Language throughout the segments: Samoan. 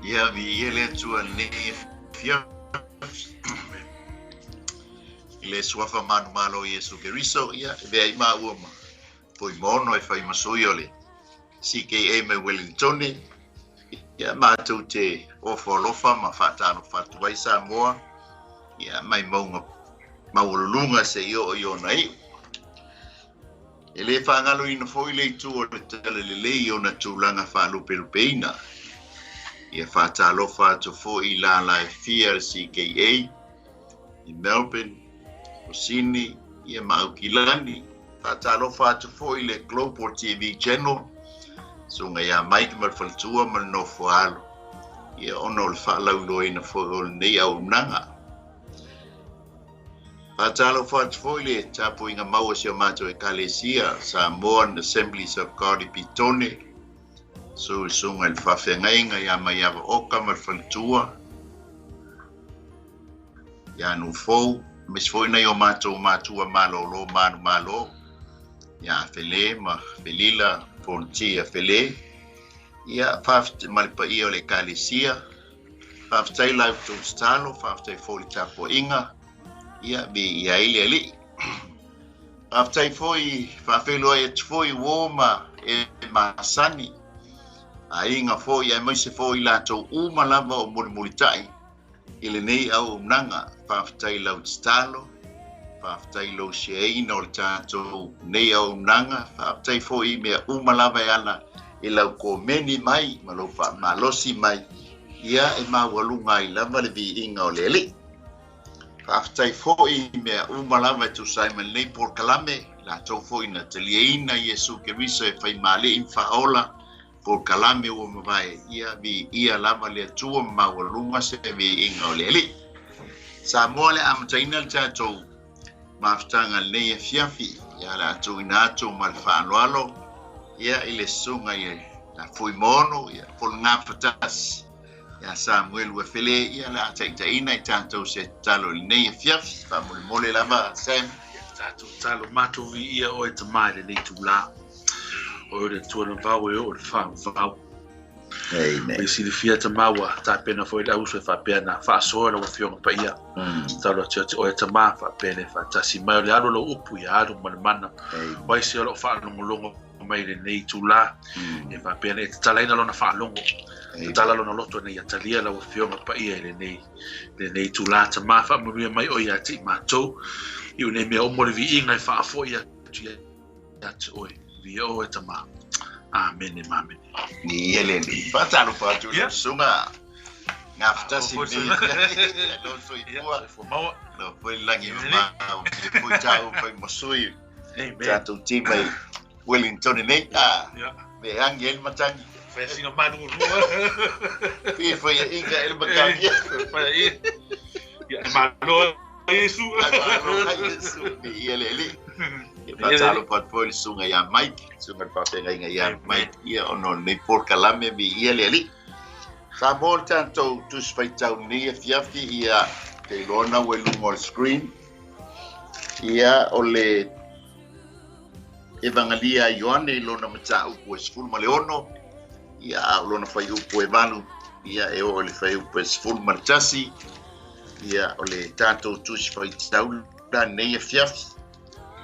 Ia, viia le Atua i lenei afiafi. I le suafa manumalo o Iesu Keriso, ia, e avea ai maua ma Fuimaono e fai ma sui o le CKA mai Wellingtone. Ia, matou te ofo alofa ma faatalofa atu ai Samoa, ia, mai mauga maualuluga seia oo i ona iu. E le faagaloina foi le itu o le Talalelei i ona tulaga faalupelupeina. Ia faatalofa atu foi i lala e fia le CKA i Melbourne, o Sydney, ia ma Aukilani. Faatalofa atu foi i le Global TV Channel, susuga ia Mike ma le faletua ma le nofo a alo, ia ona o le faalauiloaina foi o lenei auaunaga. Faatalofa atu foi i le tapuaiga mau a si o matou Ekalesia, Samoan Assemblies of God i Petone, susu i le susuga i le faafeagaiga ia Maiava Oka ma le faletua, ia Nufou, aemaise foi nai o matou matua malolo manumalo, ia Fele ma Felila Fontia Fele, ia faafetai ma le paia o le Ekalesia. Faafetai la outou tatalo, faafetai foi i le tapuaiga, ia viia ai le Alii. Faafetai foi, faafeiloai atu foi i uo ma e masani, aiga foi aemaise foi i latou uma lava o mulimulitai i lenei auaunaga. Faafetai i lau tatalo, faafetai i lou shareina o le tatou nei auaunaga, faafetai foi i mea uma lava e ala i lau komeni mai ma lou faamalosi mai, ia e maualuga ai lava le viiga o le Alii. Faafetai foi i mea uma lava e tusa ai ma lenei polokalame, latou foi na taliaina Iesu Keriso e fai ma Alii ma Faaola, polokalame ua mavae, ia viia lava le Atua ma maualuga se viiga o le Alii. Samoa le amataina le tatou mafutaga lenei afiafi, ia le a tuuina atu ma le faaaloalo ia i le susuga i le Fuimaono, ia Fonogafatasi, ia Samuel Uefele, ia le a taitaiina i tatou se tatalo i lenei afiafi. Faamolemole lava Sam. Ia tatou tatalo, matou viia oe Tama i lenei itulā. Oe o le Atua na vao e oo i le faavavau. Amen. Ua silafia Tama ua tapena foi le auso e faapea na faasoa lau Afioga Paia. Tatalo atu ia te oe Tama faapea le faatasi mai o le alu o lau upu ia alu ma le mana. Amen. O ai se o lo o faalogologo mai i lenei itulā, e faapea na e tatalaina lona faalogo, tatala lona loto ina ia talia lau Afioga Paia i lenei, lenei itulā. Tama, faamanuia mai oe ia te i matou, i nei mea uma o le viiga e faafoi atu ia te oe. Viia oe Tama. Amene ma amene. Ia le Alii. Faatalofa atu i lau susuga Gafatasi Malo foi nei. Lou soifua. Soifua maua. Lau foi le lagi e mamao. E foi tāu fai ma sui. Amen. Tātou tima i Wellington nei. Ah, me angi e le matangi. Whai singa malu rua. Fia foi e inga e le matangi. Whai e. Ia, e malo Iesu. E malo Iesu. Viia le Alii. E faatalofa atu foi i le susuga ia Mike, susuga i le faafeagaiga ia Mike, ia ona o lenei polokalame, viia le Alii. Samoa le tatou Tusi Faitau lenei afiafi, ia te iloa na ua i luga o le screen. Ia o le Evangelia a Ioane i lona mataupu e 16, ia a o lona fuaiupu e 8, ia e oo i le fuaiupu e 11, ia o le tatou Tusi Faitau la lenei afiafi.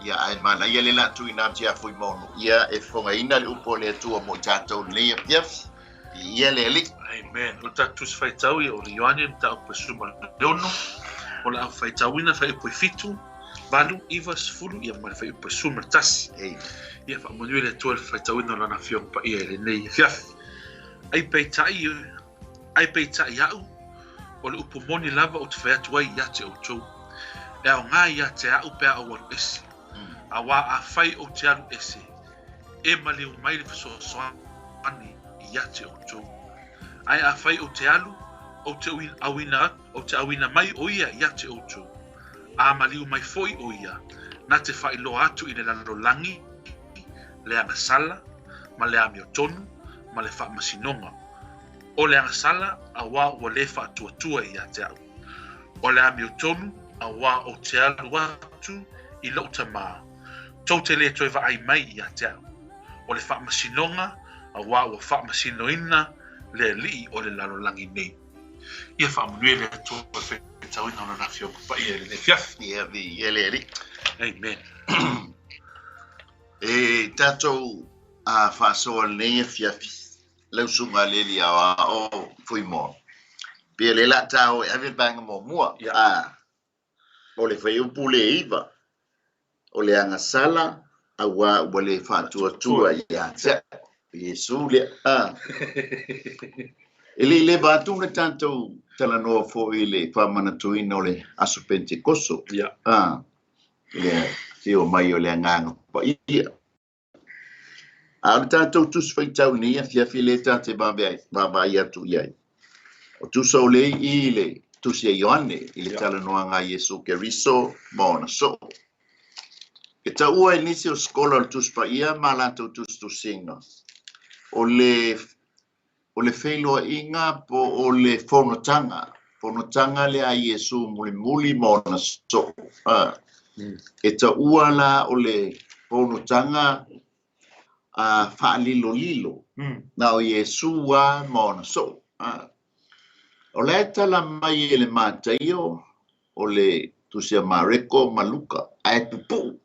Ia ae manaia le la tuuina atu ia Fuimaono, ia e fofogaina le upu a le Atua mo i tatou lenei afiafi. Viia le Alii. Amen. O le tatou Tusi Faitau ia o le Ioane mataupu e 16, o le a faitauina fuaiupu e 7, 8, 9, 10 ia ma le fuaiupu e 11. Amen. Ia faamanuia le Atua i le faitauina o Lana Afioga Paia i lenei afiafi. Ai peitai, ai peitai a'u, o le upu moni lava ou te fai atu ai ia te outou. E aoga ia te a'u pe a ou alu ese. Auā afai ou te alu ese, e maliu mai le fesoasoani ia te outou. Ae afai ou te alu, ou te auina, ou te auina mai ʻo ia ia te outou. A maliu mai foi ʻo ia, na te faailoa atu i le lalolagi le agasala, ma le amiotonu, ma le faamasinoga. O le agasala, auā ua lē faatuatua ia te a'u. O le amiotonu, auā ou te alu atu i loʻu Tamā, tou te lē toe vaai mai ia te a'u. O le faamasinoga, auā ua faamasinoina Le Alii o le lalolagi nei. Ia faamanuia le Atua i le faitauina o Lana Afioga Paia i lenei afiafi. Ia viia le Alii. Amen. E tatou a faasoa lenei afiafi, lau susuga a le Alii Aoao Fuimoa, pei o lea o le a ta o e ave le vaega muamua. Ia. O le fuaiupu le 9, o le agasala auā ua le faatuatua ia te au. O Iesu lea. A. E le i leva atu ona tatou talanoa foi i le faamanatuina o le Aso Pentekoso. Ia. A. I le afio mai o le Agaga Paia. A o le tatou Tusi Faitau i lenei afiafi lea ta te vaavaai atu i ai, o tusa o lea i le Tusi a Ioane i le talanoaga a Iesu Keriso ma ona soo. E taua e nisi o sikola o le Tusi Paia ma latou tusitusiga, o le o le feiloaiga po o le fonotaga, fonotaga lea a Iesu mulimuli ma ona soo. A, e taua la o le fonotaga a faalilolilo, na o Iesu lava ma ona soo. A, o la e tala mai e le Mataio, o le Tusi a Mareko ma Luka, ae pupuu.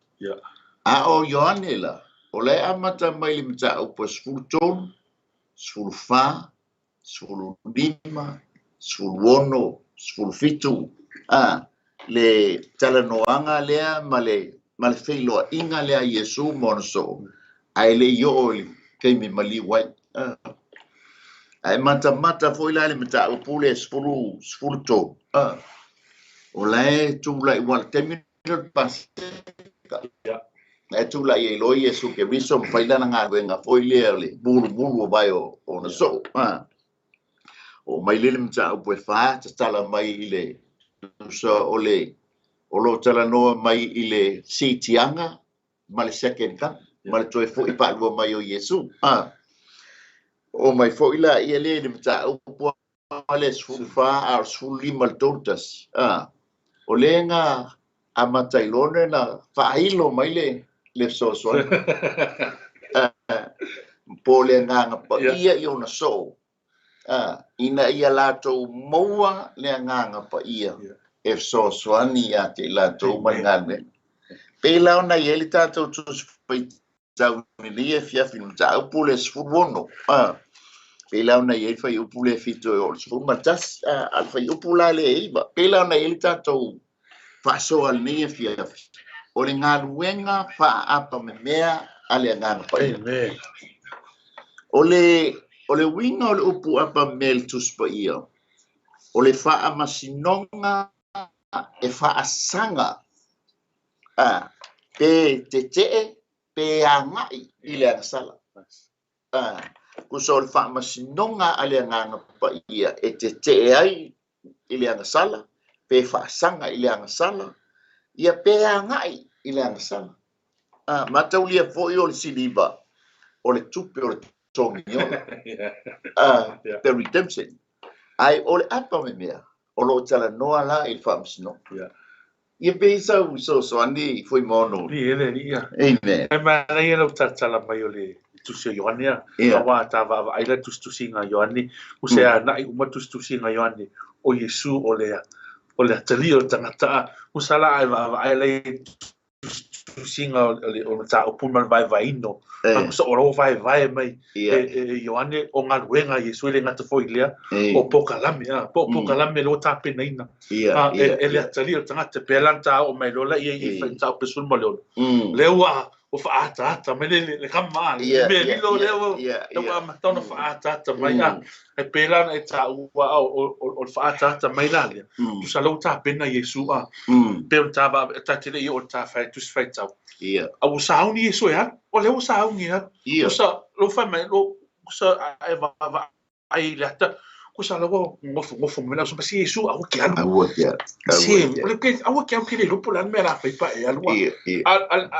A o Ioane la, o la e amata mai i le mataupu a 13, 14, 15, 16, 17, a, le talanoaga lea ma le, ma le feiloaiga lea a Iesu ma ona soo, ae le i oo i le taimi maliu ai. A. Ae matamata foi la i le mataupu lea 10, 13, a, o la e tulai, ua le taimi o le Paseka. La e tulai ai loa Iesu Keriso ma fai lana galuega foi lea o le mulumulu o vae o ona soo. A. Oo mai lea i le mataupu e 4, tatala mai i le tusa o le, o lo o talanoa mai i le siitiaga ma le second coming, ma le toe foi faalua mai o Iesu. A. Oo mai foi la ia lea i le mataupu le 14 a o le 15 i le 31. A. O lea na amata ai loa ona faailo mai le fesoasoani. Po o le Agaga Paia i ona soo, ina ia latou maua le Agaga Paia e fesoasoani ia te i latou ma le galuega. Pei la ona i ai le tatou Tusi Faitau i lenei afiafi i le mataupu lea 16. Pei la ona i ai le fuaiupu lea 7 e oo i le 11, a o le fuaiupu la lea e 9. Pei la ona i ai le tatou faasoa i lenei afiafi, o le galuega faaapamemea a le Agaga Paia. Amen. O le uiga o le upu apamemea i le Tusi Paia, o le faamasinoga e faasaga, pe tetee pe agai i le agasala. Tusa o le faamasinoga a le Agaga Paia e tetee ai i le agasala, pe faasaga i le agasala, ia pe agai i le agasala. Mataulia foi o le siliva, o le tupe o le togiola, the redemption. Ae o le apamemea, o lo o talanoa la i le faamasinoga. Ia pei sau fesoasoani Fuimaono. Li ele li ia. Amen. E manaia lau talatala mai o le Tusi o Ioane a. Auā ta vaavaai la tusitusiga a Ioane, ua se agai uma tusitusiga a Ioane o Iesu o le o le atalii o le tagata a. Ua sa la ae vaavaai la i tusitusiga o le o mataupu ma le vaevaeina o sa o la ua vaevae mai e Ioane o galuega a Iesu e le gata foi i lea o polokalame a po o polokalame lea ua tapenaina e le atalii o le tagata pei la ona ta oo mai loa laia i mataupu e 16 lea ua faaataata mai le kama a le mea lilo lea ua amata ona faaataata mai a e pei la ona e taua o le faaataata mai la lea tusa lea ua tapena Iesu a pei ona ta vaavaai ta te le i oo i le ta fai Tusi Faitau a ua sauni Iesu e alu o lea ua sauni e alu tusa lou fai mai tusa e vaavaai i le ata tusa la ua nofonofo mai la si Iesu aua ke alu aua ke alu se o le ke aua ke alu ke le iloa po o le a le mea o le a fai pa e alu a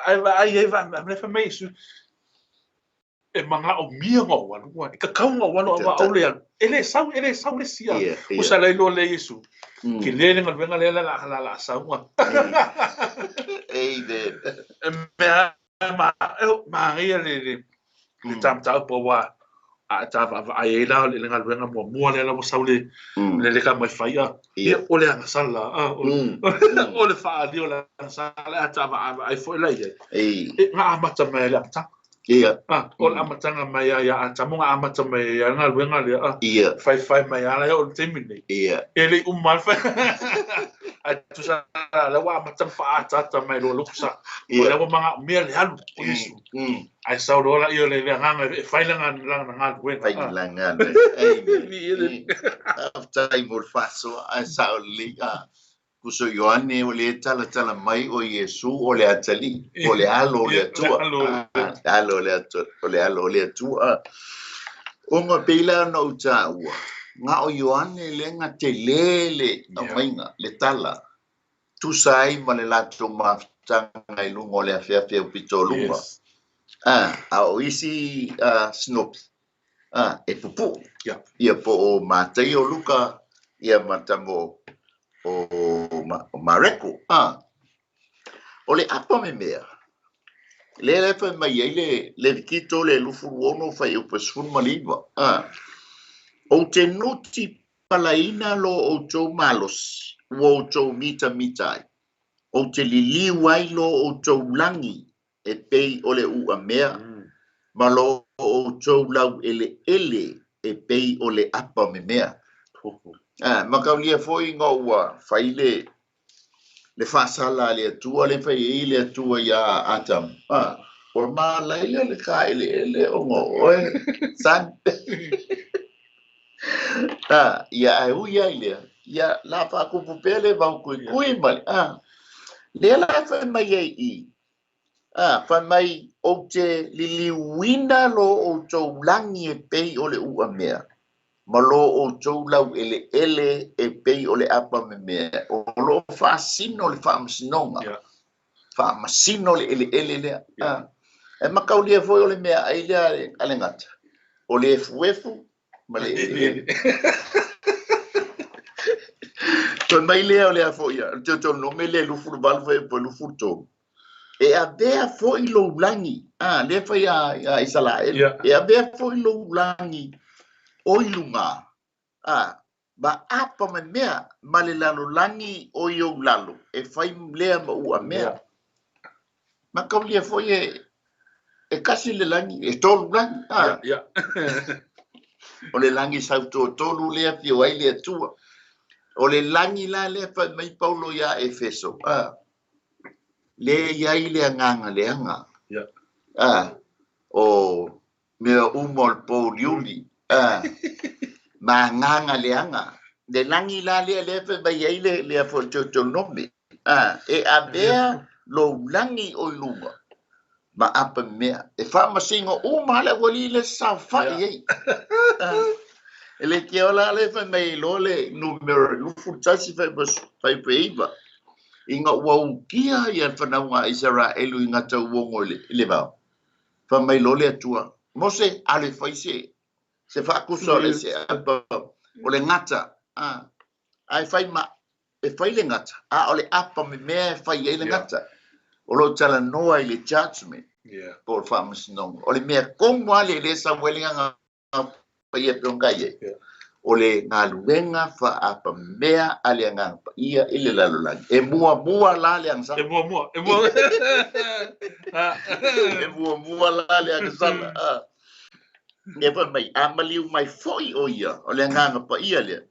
a vaai ai vaai fai mai Iesu e manaomia ona ou alu e tatau ona ou alu aua au le alu e le sau e le sau le isi a tusa la iloa le Iesu ke le le galuega lea la la la sau Amen. E mea manaia le ta mataupu aua A e tāvaavaai ai la le galuega muamua lea la ua sau le le ka mai faia. Ia o le agasala o le faaali o le agasala a tāvaavaai foi la i ai. E nga amata mai le amataga. O le amataga mai ia Atamu nga amata mai ia galuega lea. Faifai mai ala o le taimi nei. E le uma le fai. Ae tusa la ua amata faaataata mai loa lukusa. O le ua manaomia le alu o Iesu. Ae sau loa laia o le agaga e fai lana galuega. Fai lana galuega. Faafetai mo le faasoa ae sao lelei. Tusa o Ioane o le talatala mai o Iesu o le atalii, o le alo o le Atua. Alo o le Atua, o le alo o le Atua. Ona pei la ona ou taua, na o Ioane le na tele le aumaiga, le tala. Tusa ai ma le latou mafutaga i luga o le afeafe o pitoluga. A o isi sinopi, e pupuu. Ia po o Mataio, Luka, ia ma tamo o Mareko. O le apa memea, lea la e fai mai ai le Levikito le 26 fai upu 19. Ou te nuti palaina lo outou malosi, ua outou mitamita ai. Ou te liliu ai lo outou lagi e pei o le uamea, ma lo outou lau eleele e pei o le apa memea. Makaulia foi nga ua fai le faasala a le Atua, le fai ai le Atua ia Atamu. Ua malaia le kaeleele ona oe san. Ia ae ui ai lea, ia la faakupu pea le vau kuikui ma le. Lea la fai mai ai i. Fai mai ou te liliuina lo outou lagi e pei o le uamea, ma lo outou lau eleele e pei o le apa memea. O lo faasino le faamasinoga. Faamasino le eleele lea. E makaulia foi o le mea ai lea a le gata. O le efuefu ma le eleele. Fai mai lea o le afo ia, o le Teuteuronome le 28 fai po 23. E avea foi lou lagi, lea fai a Isaraelu. E avea foi lou lagi o i luga, ma apa memea ma le lalolagi o i ou lalo, e fai lea ma uamea. Makaulia foi e kasi le lagi, e tolu lagi. O le lagi sautotolu lea fio ai le Atua. O le lagi la lea fai mai Paulo ia Efeso. Le iai le agaga leaga. O mea uma o le pouliuli. Ma agaga leaga. Le lagi la lea lea fai mai ai le afo Teuteuronome. E avea lou lagi o i luga ma apa mea. E faamasino uma le aualii le saofai ai. E le ke ola le fai mai loa le numero 21 fai 9. Inga ua ukia ia le fanauga a Isaraelu i ngā tauogo i le vao. Fai mai loa le Atua, Mose, alu e fai se faakusa o le se apa o le gata. Ae fai ma e fai le gata, a o le apa memea e fai ai le gata. O lo talanoa i le judgment. Po o le faamasinoga. O le mea komu a le le sau ai le agaga paia pe ongai ai. O le galuega faapamea a le agaga paia i le lalolagi. E muamua la le agasala. E muamua. E muamua. E muamua la le agasala. E fai mai, a maliu mai foi o ia, o le agaga paia lea.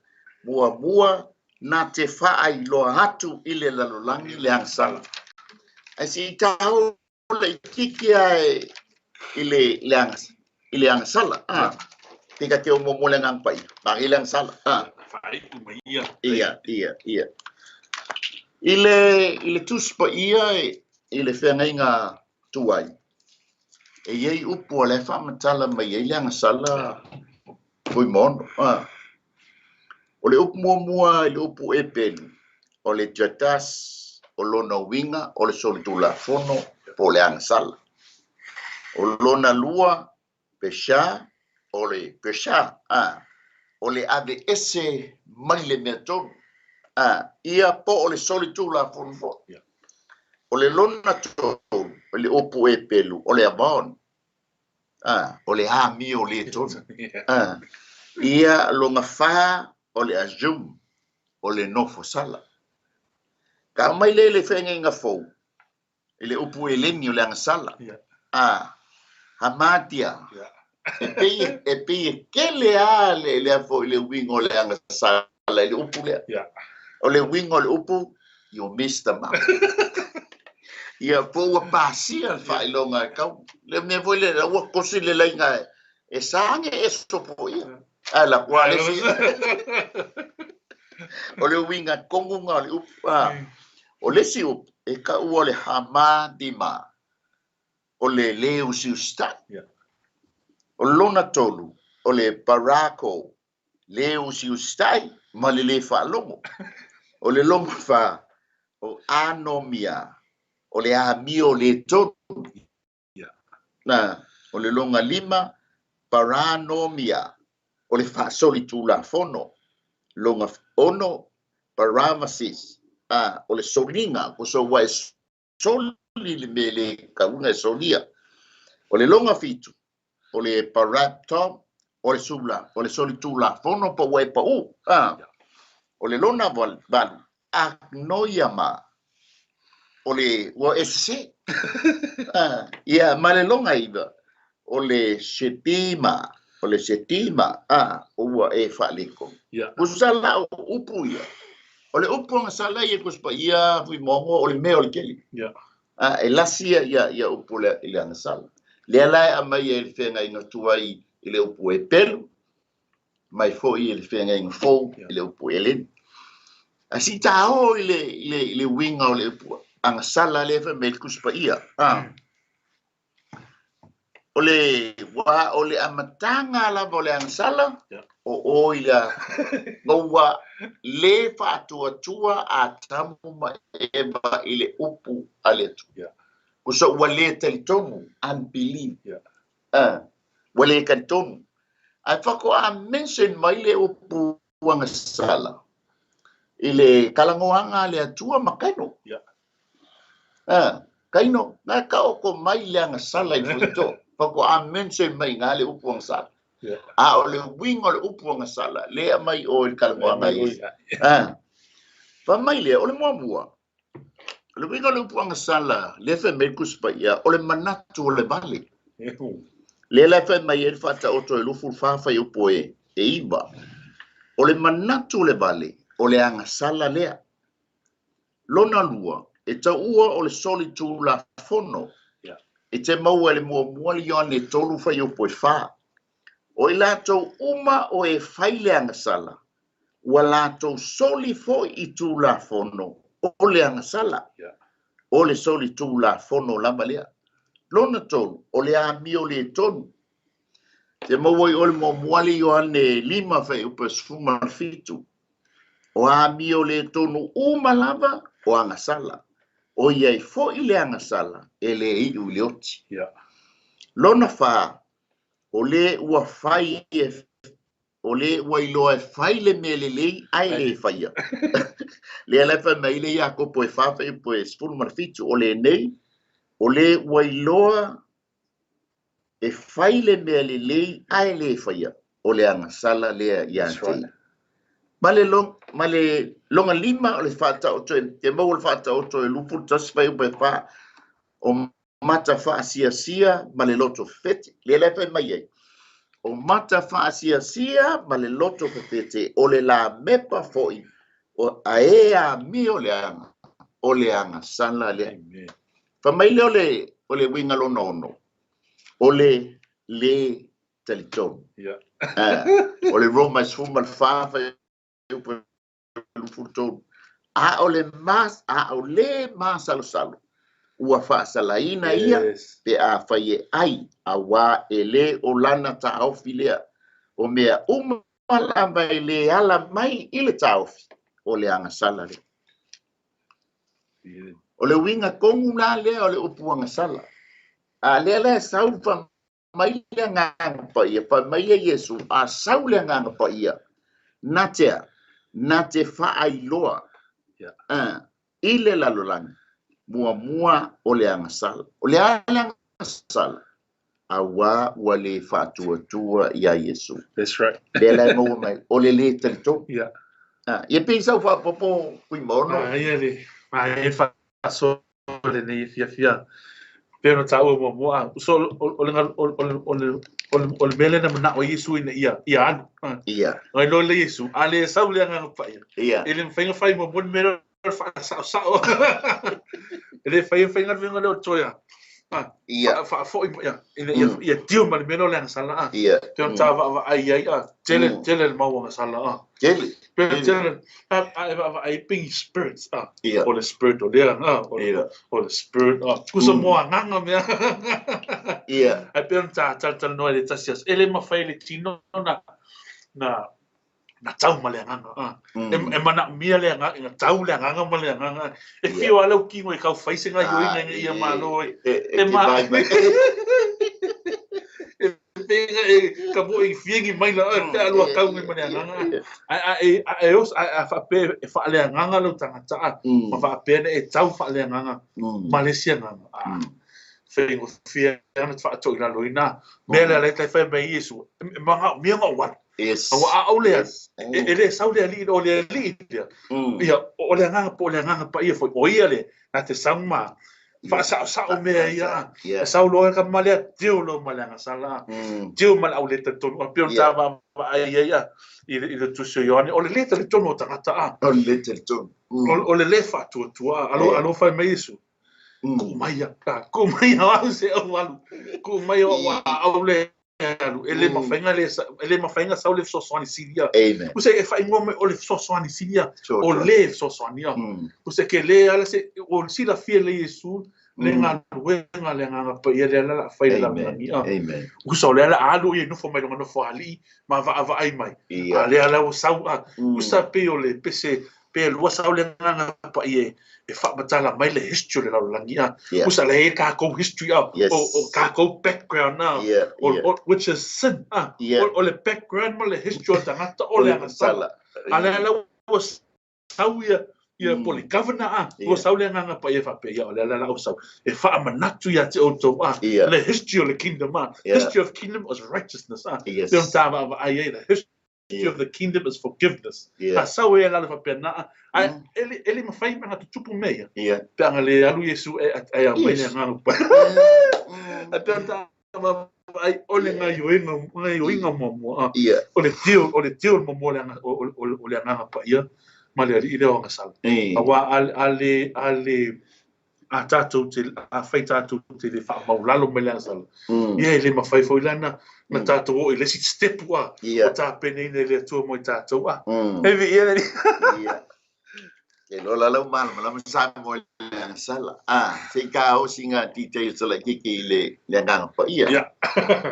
Muamua na te faailoa atu i le lalolagi le agasala. Ae se i tau le itiiti ae i le agasala. Tika te o momo le agaga paia. Magi le agasala. Faaiu mai ia. Ia, ia, ia. I le tusi paia i le feagaiga tuai, e iai upu o le faamatala mai ai le agasala Fuimaono. O le upu muamua i le upu epelu, o le jatas, o lona uiga, o le solitulafono po o le agasala. O lona lua, pesha, o le pesha, o le ave ese mai le mea tonu. Ia po o le solitulafono foi. O le lona tolu, o le upu epelu, o le avon. O le amio le tonu. Ia loga fa o le assume, o le nofo sala. Ka aumai lea i le feagaiga fou, i le upu eleni o le agasala. Hamatia. E pei e kele lava lea foi le uiga o le agasala i le upu lea. O le uiga o le upu, you missed the mark. Ia, po ua pasia le faailoga e kau. Le mea foi lea, ua kosi le laiga e sa age e sopoia. Ae la kua le si. O le uiga koguga o le upu. O le isi upu, e taua o le hamadima, o le lē usiusitai. O lona tolu, o le parako, lē usiusitai ma le lē faalogo. O le lona fa, o anomia, o le amio le tonu. Na, o le lona lima, paranomia, o le faasolitulafono. Lona 6, paravasis, o le soliga, ko so ua e soli le mea le kauga e solia. O le lona 7, o le paraptom, o le sula, o le solitulafono pa ua e pau. O le lona 8, agnoiama, o le ua e sese. Ia, ma le lona 9, o le setima, o le setima, ua e faaletonu. Kusala o upu ia. O le upu agasala ia kusipa ia fuimaogo o le mea o le kele. E lasi ia ia upu le i le agasala. Lea la e aumai ai le feagaiga tuai i le upu e pelu, mai foi i le feagaiga fou i le upu eleni. Ae se i taō i le uiga o le upu agasala lea fai mai le Tusi Paia. O le wā o le amataga lava o le agasala, o o i le ua lē faatuatua Atamu ma Eva i le upu a le Atua. Kusa ua lē talitonu, unbelief. Ua lē talitonu. Ae faatoa mention mai le upu agasala i le talanoaga a le Atua ma Kaino. Kaino, na taoto mai le agasala i le faitotoa. Faatoa mention mai iga le upu agasala. A o le uiga o le upu agasala, lea aumai o i le talanoaga i. Fai mai lea, o le muamua, o le uiga o le upu agasala, lea fai mai le Tusi Paia, o le manatu o le vale. Lea la e fai mai ai le Faataoto e 24 fuaiupu e 9. O le manatu o le vale, o le agasala lea. Lona lua, e taua o le solitulafono. E te maua i le muamua le Ioane 3 fuaiupu e 4. O i latou uma o e fai le agasala, ua latou soli foi i tulafono o le agasala. O le solitulafono lava lea. Lona tolu, o le amio le tonu. Te maua i o le muamua le Ioane 5 fuaiupu e 17. O amio le tonu uma lava o agasala. O iai foi le agasala e le iu i le oti. Lona fa, o le ua fai e o le ua iloa e fai le mea lelei ae le faia. Lea la e fai mai le Iakopo e 4 fuaiupu e 17, o lenei, o le ua iloa e fai le mea lelei ae le faia, o le agasala lea ia te ia. Ma le lona 5 o le Faataoto, e maua le Faataoto e 21 fuaiupu e 4, o mata faasiasia ma le loto fefete. Lea la e fai mai ai, o mata faasiasia ma le loto fefete, o le lamepa foi, o ae amio le aga, o le agasala lea. Fai mai lea o le uiga lona 6, o le lē talitonu. O le Roma e 14 fuaiupu 23. A o le mas, a o le masalosalo, ua faasalaina ia pe a fai e ai, auā e lē o lana taofi lea. O mea uma lava e lē ala mai i le taofi, o le agasala lea. O le uiga tonu la lea o le upu agasala. A lea la e sau fa mai le Agaga Paia, fai mai ia Iesu, a sau le Agaga Paia, na tea, na te faailoa i le lalolagi, muamua o le agasala. O le a le agasala? Auā ua lē faatuatua iā Iesu. That's right. Lea la e maua mai, o le lē talitonu. Yeah. Ah, ia pei sau faaopoopo Fuimaono. Ah, ia le, ah, e faasoa lenei e fiafia. Pei ona taua muamua, ah, so o le o le o le o le o le mea lea na manao ai Iesu ina ia ia alu. Ah. Ia. Ai loa le Iesu, a le sau le Agaga Paia. Ia. E le mafai ona fai muamua le mea lea o le faasaosao. E le fai e faigaluega lea o le toe a. Ah, Ia. Faafoi mai, ia, ina ia, ia tio ma le mea lea o le agasala. Ah. Ia. Pei ona ta vaavaai ai, ah, tele, tele le mau agasala. Ah. Tele. Pei ona tele, a, a e vaavaai pei spirits, ah. Ia. O le spirit o lea, ah, o, Ia. o le spirit, ah. Kusa mo agaga mea. Ia. Ai pei ona ta talatalanoa i le tasi aso, e le mafai e le tino na, na, na tau ma le agaga. Ah. E manaomia le agaga, ina tau le agaga ma le agaga. E whio a lau kino e kau whai se ngai oinga ina ia malo e. E ma. E penga e ka mo i fiengi mai la e pe alua kau mai ma le agaga. A a e a e os a a wha pe e wha le agaga lau tangata a. Ma wha pe e tau wha le agaga. Ma le si agaga. A. Whaingofie ana te whaatoi lalo ina. Mea lea le tai whai mai Iesu. E manaomia ngā wala. Yes. Aua a au lea, Yes. e le sau le alii, o le alii lea. Ia, o le agaga po o le agaga paia foi, o ia le, na te sau ma faasaosao mea ia. Yeah. E sau loa ka ma lea, tio loa ma le agasala. Tio ma le au le talitonu. A pei ona Yeah. ta vaavaai ai a, i le tusi o Ioane, o le le talitonu o tagata a. O le le talitonu. O le le faatuatua a. Alo, alo fai mai Iesu. Ku mai a, ku mai a au se au alu. Ku mai a au au le alu. E le mafai le e le mafai sau le fesoasoani silia. Amen. Usa e whaingoa mai o le fesoasoani silia, o le fesoasoani a. Usa ke le ala se, o sila fia le Iesu, le ngaluenga le nganga pa ia le ala la whai le lalagi a. Amen. Usa o le ala alu ia nofo mai longa nofo ali, ma vaa vaai mai. Ia. A le ala o sau a. Usa pe o le pese, pe lua sau le nganga pa ia e whaamatala mai le history o le lalagi a. Yeah. Usa le he kākou history a, Yes. o kākou background a. Yeah. O, Yeah. o, which is sin a. Yeah. O le background ma le history o tangata o le agasala. A le ala ua sau ia, ia po le governor a, ua Yeah. sau le nganga pa ia whape ia, o le ala ua sau. E whaamanatu ia te outou a. Yeah. Le history o le kingdom a. Yeah. History of kingdom is righteousness a. Yes. Te tā va ai ai, the history Yeah. of the kingdom is forgiveness. Yeah. A sau e ala whape na a. Ai, ele mawhai manga tutupu me ia. Yeah. Pe anga le alu Iesu e e a mai le Yes. nganga pa. A pe anta va ai o le ngai oinga ngai oinga muamua a. Yeah. O le tio o le tio muamua le anga o o le anga pa ia ma le ali i le o sala. Aua a le a le a tātou te a whai tātou te le whaamaulalo mai le anga sala. Ia e le mawhai foi lana na tātou o i le si step ua Yeah. o tā pene ina le atua mo i tātou a. Mm. Hevi ia le Ia. Ke lola lau malamalama sa mo le agasala. Ah, se ka o singa details la ki ki le le agaga paia. Yeah.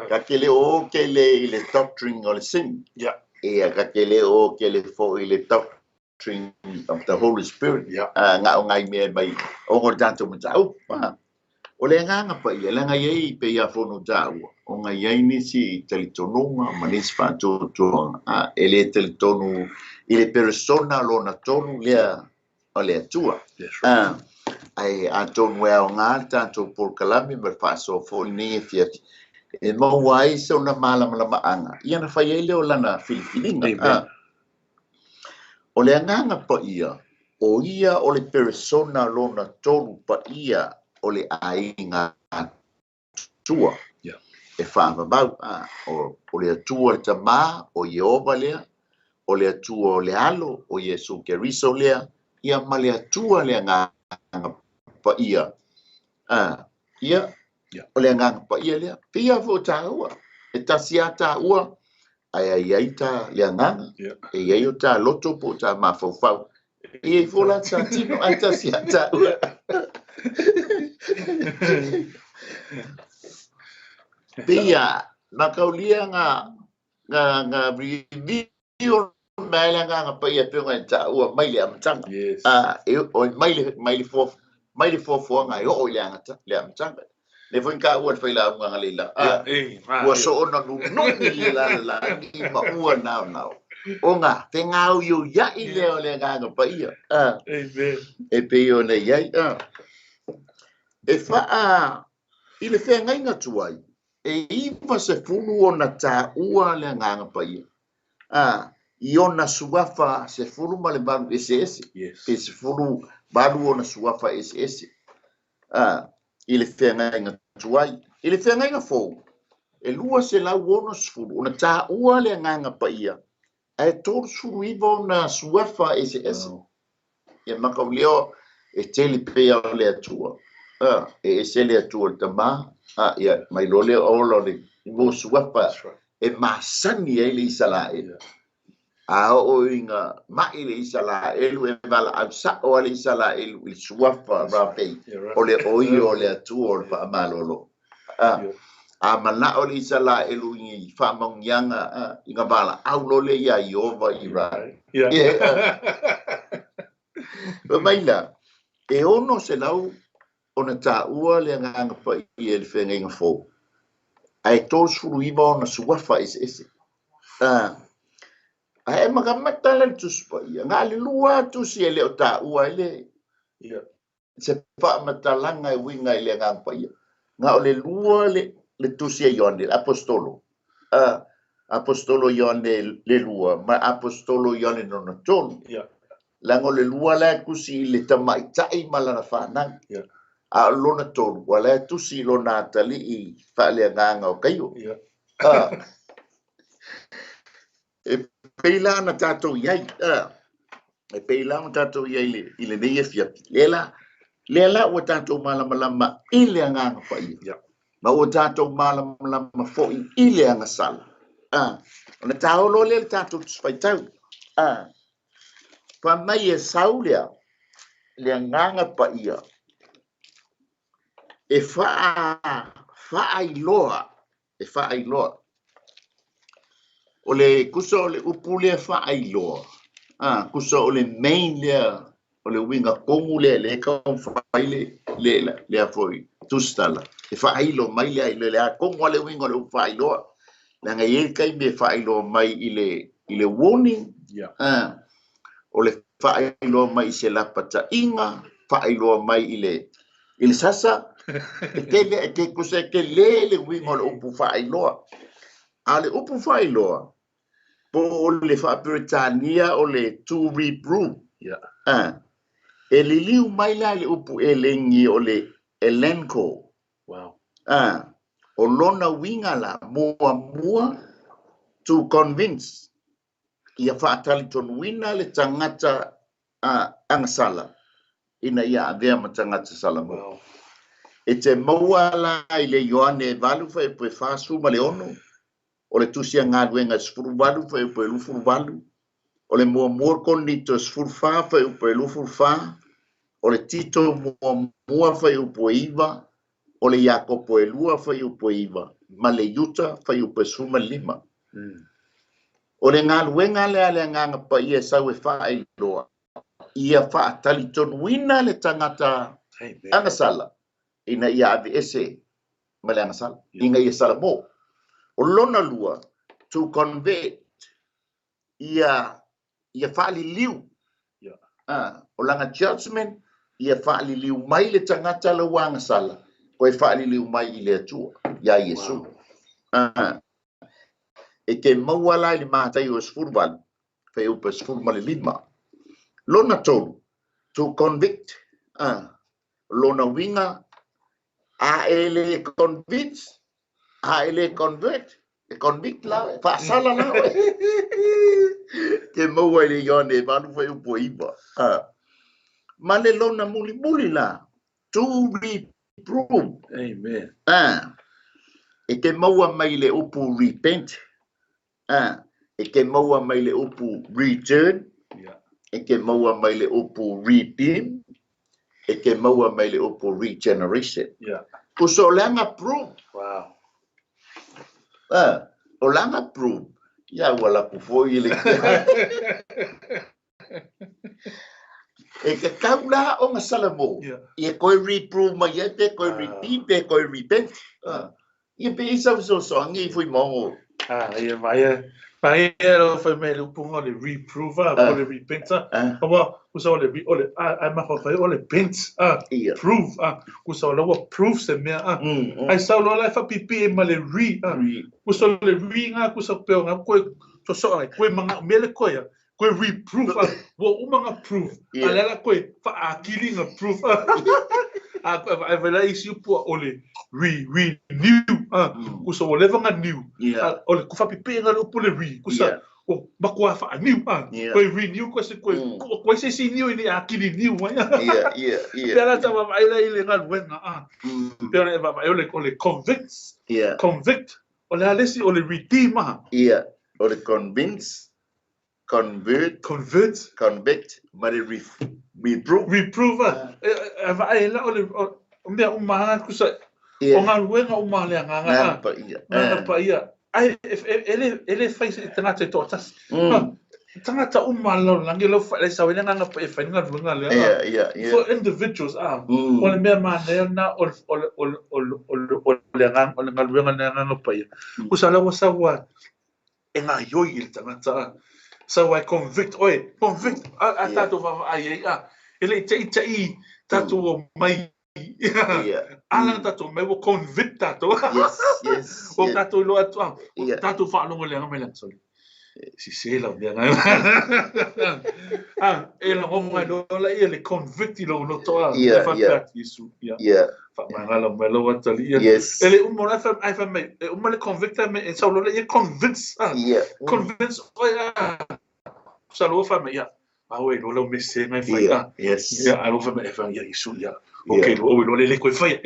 Ka ke le o ke le i le doctrine o le sin. Yeah. Ia ka ke le o ke le fo i le doctrine of the Holy Spirit. Yeah. Ah, ngā o ngai mea mai o ngō tātou matau. Ah. O le agaga paia, le ngai ei pe ia fono tāua. O ngai ai nisi i talitonunga ma nisi whaatuatuanga. Ah, e le talitonu i le persona lona tonu lea o le atua. Yes, right. Ah, ai a tonu e ao ngā le tātou polokalame ma le faasoa foi lenei e fiafi. E maua ai se ona malamalamaaga. Ia na fai ai lea o lana filifiliga. Amen. Ah. O le agaga paia, o ia o le persona lona tolu paia o le aiga Atua. Yeah. E faavavau. Ah, o le Atua le tamā, o Ieova lea, o le Atua o le alo, o Iesu Keriso lea, ia ma le Atua le agaga paia. Ah, ia, Yeah. o le agaga paia lea. Pia fo tāua. E tasi a tāua, ai ai ai tā le agaga, Yeah. e iai o tā loto po o tā mafaufau. E i fo la tā tino, ai tasi a tāua. Pia, makaulia ngā ngā ngā review mai le agaga paia pe ngai tāua mai le amataga. Yes. Ah, e o mai le mai le fo mai le foafoaga e oo i le agata le amataga. Le foi ka ua le failauga le la. Ah, Yeah. Eh, ma, ua yeah. soona nunumi le lalelagi ma ua naonao. O ngā whengau iau iai lea o le agaga paia. Ah, Amen. e pei ona iai. Ah. E whaa i le wheangaiga tuai. E 90 ona taua le Agaga Paia, a, i ona suafa 18 eseese. Yes. Pe 18 ona suafa eseese. A, i le feagaiga tuai. I le feagaiga fou, e 260 ona taua le Agaga Paia, ae 39 ona suafa eseese. Wow. Ia makauleo e tele pea o le Atua. E ese le Atua le Tama, ia mai loa lea ola o le mo suafa That's right. e masani ai le Isalaelu. Yeah. A oo ina mai le Isalaelu e valaau sa'o a le Isalaelu i le suafa That's right. rafei Yeah, right. o le oio o le Atua o le faamalolo. Yeah. A mana'o le Isalaelu i faamauniaga ina valaau loa lea iā Ieova i Yeah, Ra. right. Yeah. Yeah. Fai mai la, e 600 ona taua le Agaga Paia i le feagaiga fou, ae 39 ona suafa eseese. Ae matamata la le Tusi Paia, na o le lua lava tusi e le o taua ai le Yeah. se faamatalaga e uiga i le Agaga Paia. Na o le lua le tusi a Ioane, le apostolo. Apostolo Ioane le lua, ma apostolo Ioane lona tolu. Yeah. Leaga o le lua la e tusi i le tamaitai ma lana fanau. Yeah. A o lona tolu, ua la e tusi i lona atalii faaleagaga o Kaio. Yeah. E pei la ona tatou i ai. E pei la ona tatou i ai i lenei afiafi. Lea la ua tatou malamalama i le Agaga Paia. Yeah. Ma ua tatou malamalama foi i le agasala. Ona taolo lea le tatou Tusi Faitau. Fai mai e sau lea le Agaga Paia e faailoa, e faailoa. O le kusa o le upu lea faailoa, kusa o le main lea, o le uiga tonu lea le taumafai le lea foi tusitala. E faailoa mai lea i le a tonu a le uiga o le upu faailoa. Leaga e i ai le taimi e faailoa mai i le warning, Yeah. o le faailoa mai i se lapataiga, faailoa mai i le sasa, e tele, e te kusa e tele le uiga o le upu faailoa. A o le upu faailoa, po o le faaperetania o le to reprove. Yeah. E liliu mai la i le upu elegi o le elenko. Wow. O lona uiga la, muamua, to convince, ia faatalitonuina le tagata agasala, ina ia avea ma tagata salamo. Wow. E te maua la i le Ioane 8 fuaiupu e 46, o le tusi a galuega 18 fuaiupu e 28, o le muamua Korinito 14 fuaiupu e 24, o le Tito muamua fuaiupu e 9, o le Iakopo e 2 fuaiupu e 9, ma le Iuta fuaiupu e 15. O le galuega lea le Agaga Paia e sau e faailoa, ia faatalitonuina le tagata Amen. agasala, ina ia aveese ma le agasala, Yeah. ina ia salamo. O lona lua, to convert, ia faaliliu. Yeah. O lana judgment, ia faaliliu mai le tagata lau agasala, koe faaliliu mai i le Atua, ia Iesu. Wow. E te maua la i le Mataio e 18, fuaiupu e 15. Lona tolu, to convict, lona uiga, a e le convince, a e le convert, e convict la, e faasala la oe. Te maua i le Ioane e 8 fuaiupu e 9. Ma le lona mulimuli la, to reprove. Amen. E te maua mai le upu repent, e te maua mai le upu return, Yeah. e te maua mai le upu redeem, e te maua mai le upu regeneration. Yeah. Kusa o le aga prove. Wow. O le aga prove. Ia ua lapu foi i le E te tau la o nga salamo. Yeah. Ia koe reprove mai ai, pe koe redeem, pe koe repent. Ia pe i sau so so angi fui mongo. Ia mai e. Paia lo fai mai le upuga o le reprover po o le repenter. Aua kusa o le o le ai mafaufau o le bent a prove a kusa o la ua prove se mea a. Ai sau loa la e faapipii ai ma le re a. Kusa o le re ga kusa pe o ga koe sosoa ai koe manaomia le koe a koe reproof a ua uma na prove a lea la koe faakili na proof a. A koe vaai vai la isi upu o le re renew a kusa ua leva na niu a o le faapipiiga le upu le re kusa ua matua faaniu a koe renew koe se koe koe se isi niu ina ia akili niu ai a. Pea la ta vaavaai la i le galuega a. Pei ona e vaavaai o le convince convict o le a le isi o le redeem a. Ia, o le convince, convert, convert, convict ma le reprove. Reprove a. E vaai la o le o mea uma lava kusa o galuega uma a le Agaga a. Agaga Paia. Ai e le fai se tagata e toatasi. Tagata uma a le lalolagi lau sau ai le Agaga Paia e fai le galuega lea. For individuals a. O le mea manaia lena o le agaga o le galuega a le Agaga Paia. Kusa la ua sau a e gaioi i le tagata a. Sau a e convict oe, convict a tatou vaavaai ai a. E le i taʻitaʻi tatou omai a la tatou omai ua convict tatou. Ua tatou iloa atu a, ua tatou faalogo i le aga mai le aga sole. Sese lau mea na. A, e lagona ai loa laia le convict i lou loto a. E faapea atu Iesu, ia. Faamagalo mai lou atalii. E le uma la ai fai mai, e uma le convict ai mai, e sau loa laia convince a. Convince oe a. Sa loa fai mai, ia, a oe iloa lau mea sese na e fai a. Ia, a loa fai mai, e fai, ia, Iesu, ia. Ok, loa oe iloa le le koe faia.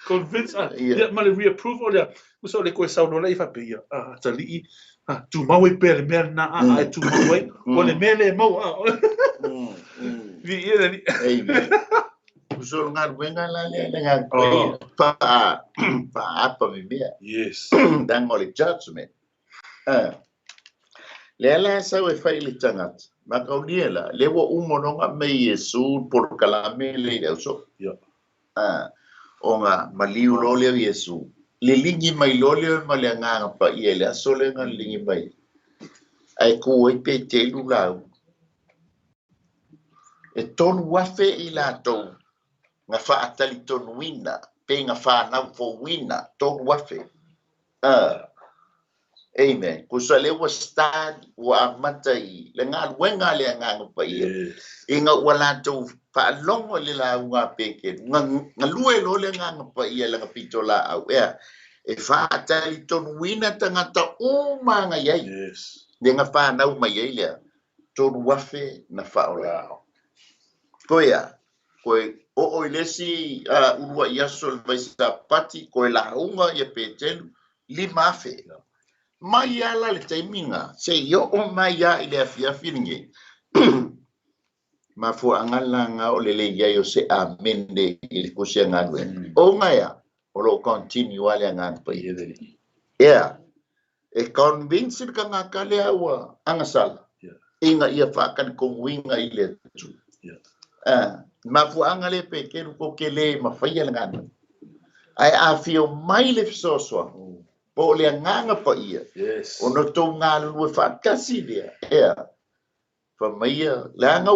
Convince a. Ia, ma le reapproval lea. Usa o le koe sau loa laia faapea, ia, a, atalii, a, tumau ai pea le mea lena a, a e tumau ai, o le mea lea e maua a. Viia le Alii. Amen. Uso o le galuega la lea le agaga paia. Faaapa mimea. Yes. Leaga o le judgment. Lea la e sau e fai i le tagata, mataulia la, lea ua uma ona aumai e Iesu le polokalame lea i le ausoo. Ona maliu loa lea o Iesu, liligi mai loa lea ma le Agaga Paia i le aso lea na liligi mai ai, ae tu ai Peteru lauga. E 3,000 i latou na faatalitonuina pe na fanau fouina, 3,000. Amen. Kusa lea ua start, ua amata i le galuega a le Agaga Paia, ina ua latou faalogo i le lauga a Peteru, galue loa le Agaga Paia i lana pitolaau, ea, e faatalitonuina tagata uma na i ai, le na fanau mai ai lea, 3,000 na faaola. Koe a? Koe oo i le isi uluai aso i le Vaisapati, koe lauga ia Peteru, 5,000. Mai lava la le taimi na, seia oo mai lava i le afiafi lenei. Mafuaaga la na o le le i ai o se amene i le tusi a galuega. Ona ea, o lo o continue lava le Agaga Paia. Ea, e convince le tagata lea ua agasala ina ia faatalitonuina i le Atua. Mafuaaga lea Peteru tou te le mafaia le galuega. Ae afio mai le fesoasoani po o le Agaga Paia, ona outou galulue faatasi lea, ea, fai mai ia, leaga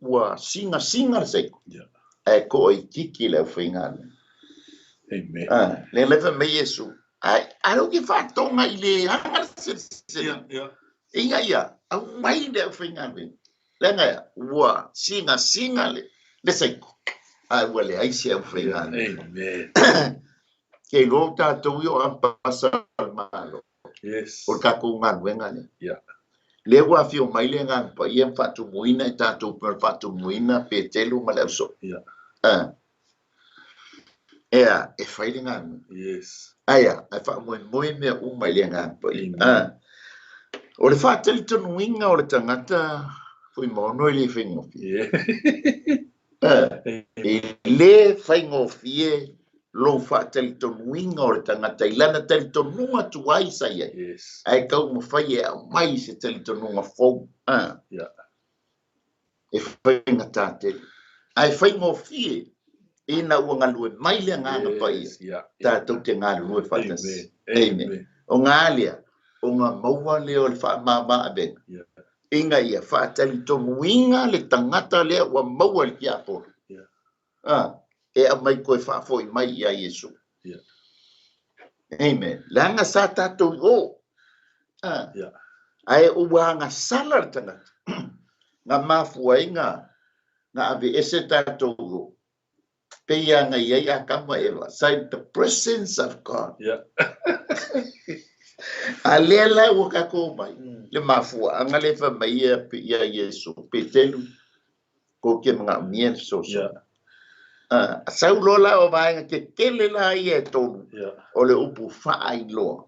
ua sinasiga le saiko, ae toaitiiti le aufaigaluega. Amen. Lea la fai mai Iesu, ai, a lou ke faatoga i le aga le selesele. Ina ia, aumai le aufaigaluega. Leaga ea, ua sinasiga le saiko, ae ua leai se aufaigaluega. Amen. Ke iloa o tatou i o ampasa o le Malo. Yes. O le tatou galuega lea. Yeah. Lea ua afio mai le Agaga Paia ma faatumuina i tatou pei ona faatumuina Petelu ma le ausoo. Yeah. Ea, e fai le galuega. Yes. Aia, ae faamoemoe mea uma i le Agaga Paia. O le faatalitonuina o le tagata Fuimaono e le faigofie. Yeah. E le faigofie lou faatalitonuina o le tagata i lana talitonuga tuai sa i ai. Yes. Ae taumafai e aumai se talitonuga fou. Yeah. E faigata tele. Ae faigofie ina ua galue mai le Agaga Paia, Yes, yeah, tatou te galulue faatasi. Amen. Amen. O ngā lea, o ngā maua lea o le whaamama avega. Inga ia whaatali le tangata lea ua maua le tiapolo. E au mai koe whaafoi mai ia Iesu. Amen. Langa sa tātou i o. Ae ua anga sala le tangata. Ngā mafua ai ngā ave ese tātou i o. Peia ngā iai a kama ewa. Sai the presence of God. A lea la ua kako mai. Le mafua. Anga le fa mai ia Iesu. Petelu. Ko ke mga umia le soso. Sau lola o vaenga ke tele la ia e tolu. O le upu whaa i loa.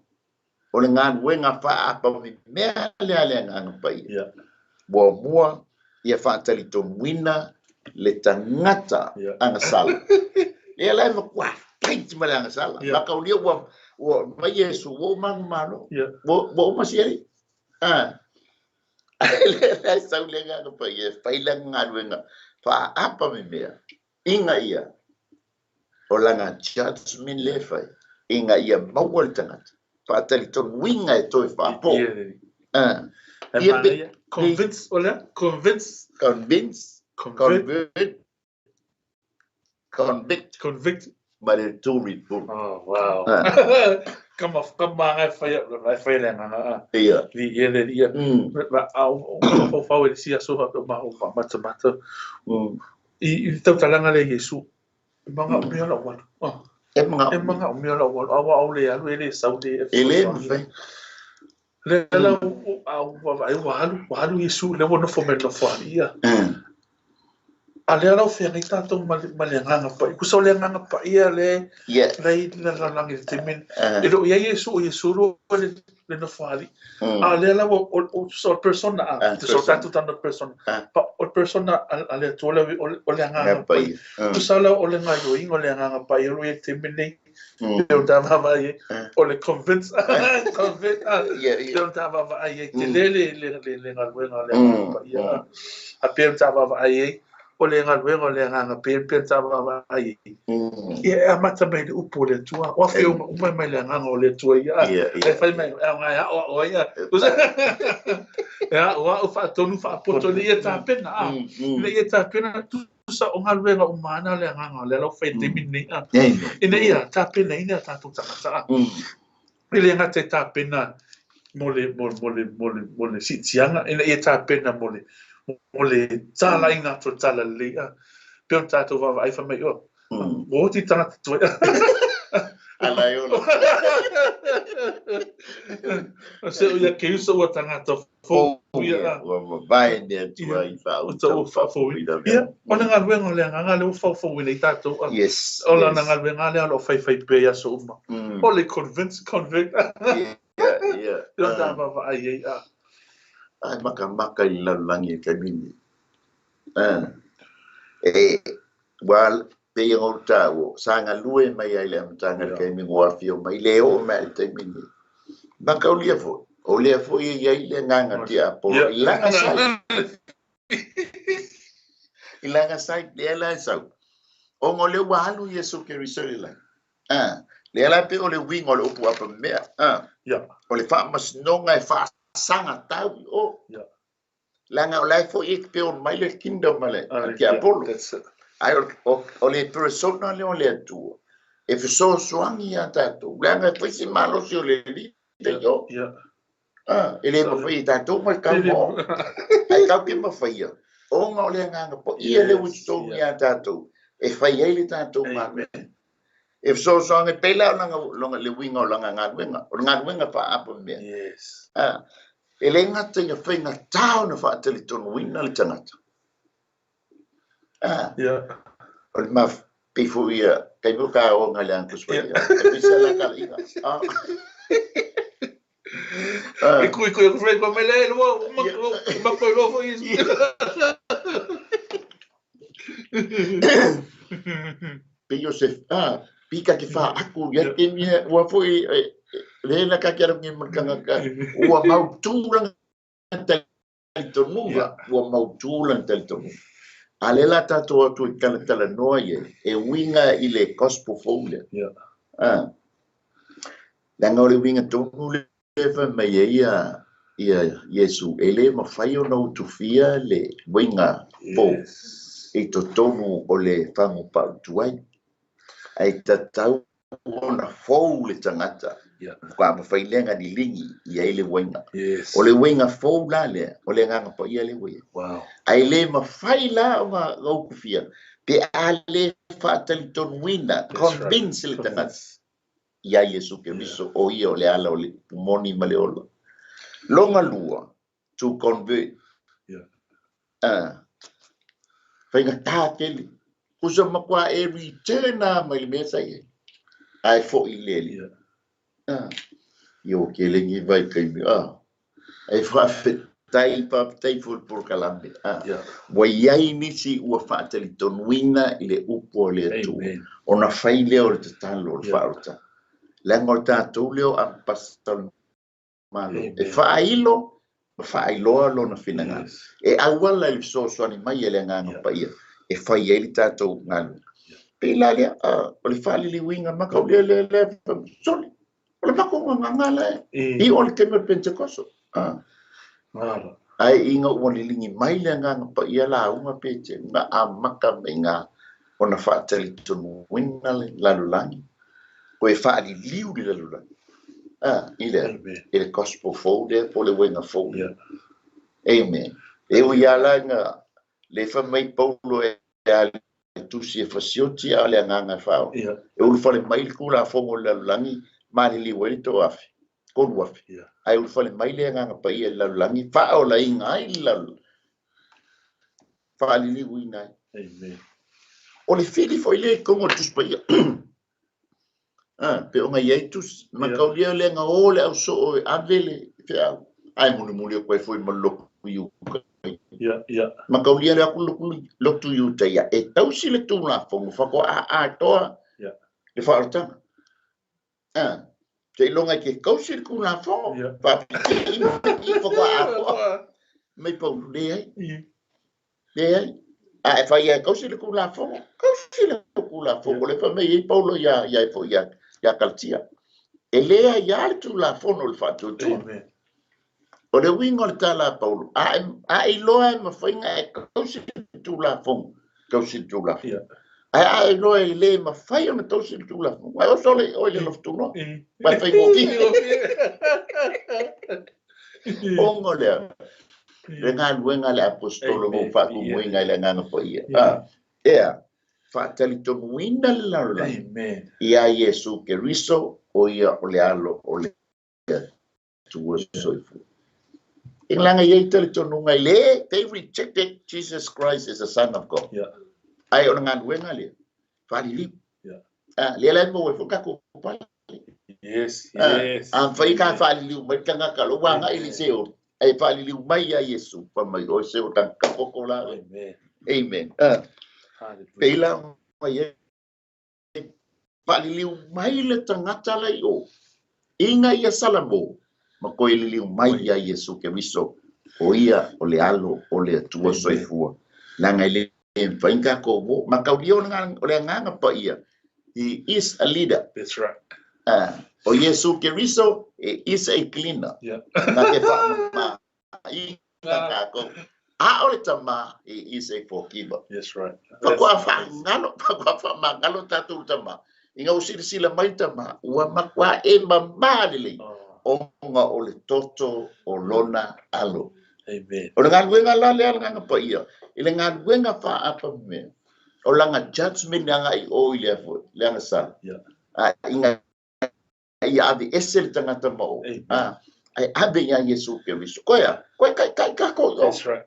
O le ngā nuenga whaa apa mi mea lea lea ngā pai. Mua mua ia whaatali tonuina le tangata angasala. Lea lai makua taiti ma le angasala. Maka ulia ua mai Iesu ua umangu malo. Ua umasiari. Lea lai sau le ngā pai e whaila ngā nuenga whaa apa mi mea. Inga ia o langa judgment le whai. Inga ia maua le tangata. Whaatali tonuinga e toi whaapo. Convince, ola? Convince. Convince. Convert. Convict. Convict. But it to report. Oh, wow. Kama ngai whai, ngai whai le nganga. Ia. Ia, ia, ia. Au, whau e si aso hapa ma o mata mata. I tautalanga le Iesu. E manga o mea la walu. E manga o mea la walu. Awa au le alu, e le sau le. E le mwhai. Le la ua alu Iesu, le ua nofo me nofo ali ia. A lea lau whea ngai tātou ma le nganga pai. Kusa o le nganga pai ia le lei la langi le temen. E lo ia Iesu o Iesu ro le nofo ali. A lea lau o so persona a. Te so tātou tāna persona. Pa o persona a le atua o le nganga pai. Kusa lau o le ngai o le nganga pai o le temen nei. Te o tāwawa ai, o le convince, convince, te o tāwawa ai, te lele le ngaluenga o le nganga pai. A pe o tāwawa ai, o le ngaluenga o le nganga pe pe tāwawa ai. Ia a mata mai le upu o le atua, o awhi o umai mai le nganga o le atua ia. E whai mai, e ngai a o ia. E a o a o whaatonu whaapoto le ia tāpena. Le ia tāpena, tusa o ngaluenga o mana le nganga le lau whai te minei a. Ina ia tāpena ina tātou tangata. I le ngā te tāpena mo le sitianga, ina ia tāpena mo le tāla inga tō tāla lea. Peo tātou wawa ai whamai o. Mo ti tangata toi. Ala e ola. O se o ia ke usa ua tangata fō. Ia, ua mawai nea tua i wha uta. Ua wha Ia, o le ngaluenga o le nganga le ua whau i tātou. Yes. O la ngaluenga le alo whai whai pe ia so uma. O le convince, convict. Ia, ia. Ia tā wawa ai ai a. Ai maka maka i lalulangi e kamini. E, wa pe ia ngau tāo, sa ngā lue mai ai le amatanga le kaimi ngua whio mai le o mai le taimini. Maka o lia fo, o lia fo i ia i le nganga tia apolo, i langa sai. I langa sai, lea la e sau. O ngō le ua alu Iesu ke risori lai. Lea la pe o le winga o le upu apa mea. O le whaamasnonga e whaasanga tau i o. Langa o lai fo i pe o mai le kingdom le tia apolo. Ai o le persona le o le atua. E fesoasoani ia tātou. Langa e whaisi malosi o le li. E le mawhai tātou mai kau mo. Ai kau ke mawhai ia. O ngā o le nganga po. Ia le utu ia tātou. E whai ai le tātou ngā. E fesoasoani pela o langa le winga o langa ngā winga. O ngā winga wha apa mea. Yes. E le ngata ia whai ngā tau na whaatali tonu wina le tangata. O le maf, pifo ia, kai mo ka o ngā leang kuswa ia. E pisa la kala inga. E kui kui kui kui mai le lua, uma koi loa fo isi. Pe Joseph, pika ke wha aku, ia te mea, ua fo i, le na ka kia rangi makanga ka, ua mau tūranga talitonuga, ua mau tūranga talitonuga. A le la tātou atu i talatala noa ia, e winga i le gospel folder. Leaga o le uiga tonu lea e fai mai ai ia Iesu, e le mafai ona utufia le uiga fou i totonu o le fagu pautu ai. Ae tatau ona fou le tagata. Faatoa mafai lea ona liligi i ai le uiga. O le uiga fou la lea, o le Agaga Paia lea ua i ai. Ae le mafai la ona utufia pe a le faatalitonuina, convince le tagata ia Iesu Keriso o ia o le ala o le moni ma le ola. Longa lua, to convert. Faigata tele. Kusa matua e return a mai le mea sa i ai. Ae fo'i le Alii. Ia ua kelegi vai taimi. Ai faafetai, faafetai foi i le polokalame. Ua i ai nisi ua faatalitonuina i le upu a le Atua. Ona fai lea o le tatalo o le faaolataga. Leaga o le tatou lea o ambassador o le Malo. E faailo ma faailoa lona finagalo. E auala i le fesoasoani mai a le Agaga Paia e fai ai le tatou galuega. Pei la lea, o le faaliliuina mataulia lea lea soli. O le matou agaga la e i o le taimi o le Pentekoso. Ae ina ua liligi mai le Agaga Paia lauga pe te na amata mai ngā ona faatalitonuina le lalolagi, koe faaliliu le lalolagi. I le gospel fou lea po o le uiga fou lea. Amen. E ui lava la ina le fai mai Paulo e a le tusi e fasioti a o le agaga e faaola. E ulufale mai le Tulafono o le lalolagi maliliu ai le 3,000, 3,000. Ae ulufale mai le Agaga Paia i le lalolagi faaolaina ai le lalolagi, faaliliuina ai. Amen. O le fili foi lea i totonu o le Tusi Paia. Pe ona i ai tusi. Mataulia lea na o le ausoo e ave le feau. Ae mulimuli atu ai foi ma le lotu i uta. Mataulia lea aku lotu i uta ia. E tausi le Tulafono faatoa atoa le faaolataga. Seiloga e te tausi le Tulafono, faapipii i faatoa atoa. Mai Paulo, leai. Leai. A e fai e tausi le Tulafono, tausi le Tulafono. Le fai mai ai Paulo ia ia foi ia ia Kalatia. E leai lava le Tulafono o le faatuatua. O le uiga o le tala a Paulo, a e iloa e mafai ona e tausi le Tulafono, tausi le Tulafono. Ae a e iloa e le mafai ona tausi le Tulafono, ae oso le oe le lofutunoa. Vai faigofie. Ona o lea, le galuega a le aposetolo ma faatumuina i le Agaga Paia. Ea, faatalitonuina le lalolagi ia Iesu Keriso, o ia o le alo o le Atua soifua. E leaga i ai talitonuga i le, they rejected Jesus Christ as the Son of God. Ae o le galuega lea, faaliliu. Lea la e maua ai foi tatou pale. A mafai ka faaliliu mai le tagata, lo ua agai i le Seol, ae faaliliu mai ia Iesu, fai mai oe Seol tagata koko la oe. Amen. Pei la ona i ai faaliliu mai le tagata la i o, ina ia Salamo, ma toe liliu mai ia Iesu Keriso, o ia o le alo o le Atua soifua. Leaga e le mafai ona tatou o. Mataulia o le Agaga Paia, he is a leader. That's right. O Iesu Keriso, he is a cleaner. Na te faamama ina tatou. A o le tama, he is a forgiver. That's right. Faatoa faagalo, faatoa faamagalo tatou tama. Ina ua silasila mai tama, ua matua e mamā lelei. Ona o le toto o lona alo. Amen. O le galuega la lea le Agaga Paia, i le galuega faaapamea, o lana judgment agai o i lea foi, le agasala. A ina ia ave ese le tagata ma o. Ae ave ia Iesu Keriso. Koe a, koe taitai tatou i o. That's right.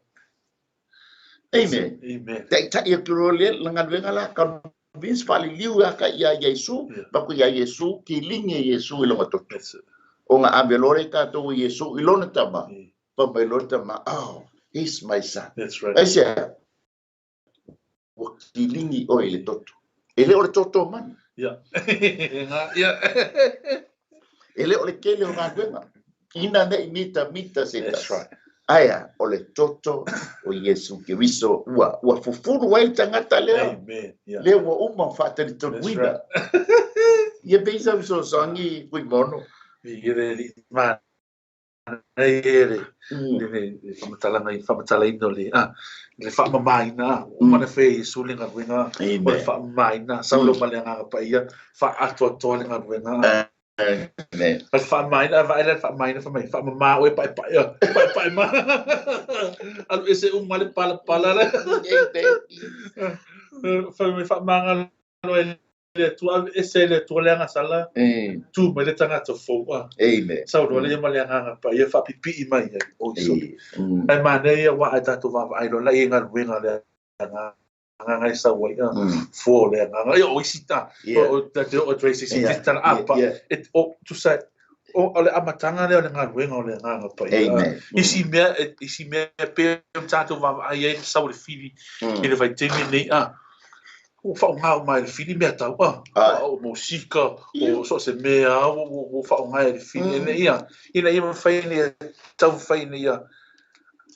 Amen. Amen. Taitai atu loa le la galuega la convince faaliliu ia ka ia Iesu, ma ku ia Iesu, kiligi e Iesu i lona toto. That's it. Ona ave loa le tatou i Iesu i lona tama. Fai mai loa le tama, oh, he's my son. That's right. Ai se ua kiligi oe i le toto. E le o le toto o manu. E le o le tele o galuega. Ina nei mita mita se That's tasi. right. Ae a, o le toto o Iesu Keriso ua fufulu ai le tagata lea. Amen. Lea ua uma faatalitonuina. That's right. Ia pei sa fesoasoani Fuimaono. Viia le Alii manaia le le faamatalaga i faamatalaina o le le faamamaina ua uma ona fai e Iesu le galuega o le faamamaina sau loa ma le Agaga Paia faaatoatoa le galuega. O le faamamaina a vaai la i le faamamaina fai mai faamama oe paepae paepae ma alu ese uma le palapala la. Fai mai faamagalo ai le Atua aveese e le Atua le agasala, tu mai le tagata fou a. Sau loa lea ma le Agaga Paia faapipii mai ai, oi sole. Ae manaia ia aua a tatou vaavaai loa la i ai galuega a le Agaga e sau ai a, fua o le Agaga. Ia o isi ta, o ta te oo atu ai i se isi tala a, pa, o tusa o le amataga lea o le galuega o le Agaga Paia. Isi mea, isi mea pei ona tatou vaavaai ai le sau o le fili i le vaitaimi lenei a. Ua faaaoga uma e le fili mea tau a. O mosika, o so o se mea lava ua faaaoga e le fili ina ia, ina ia mafai ina ia taumafai ina ia,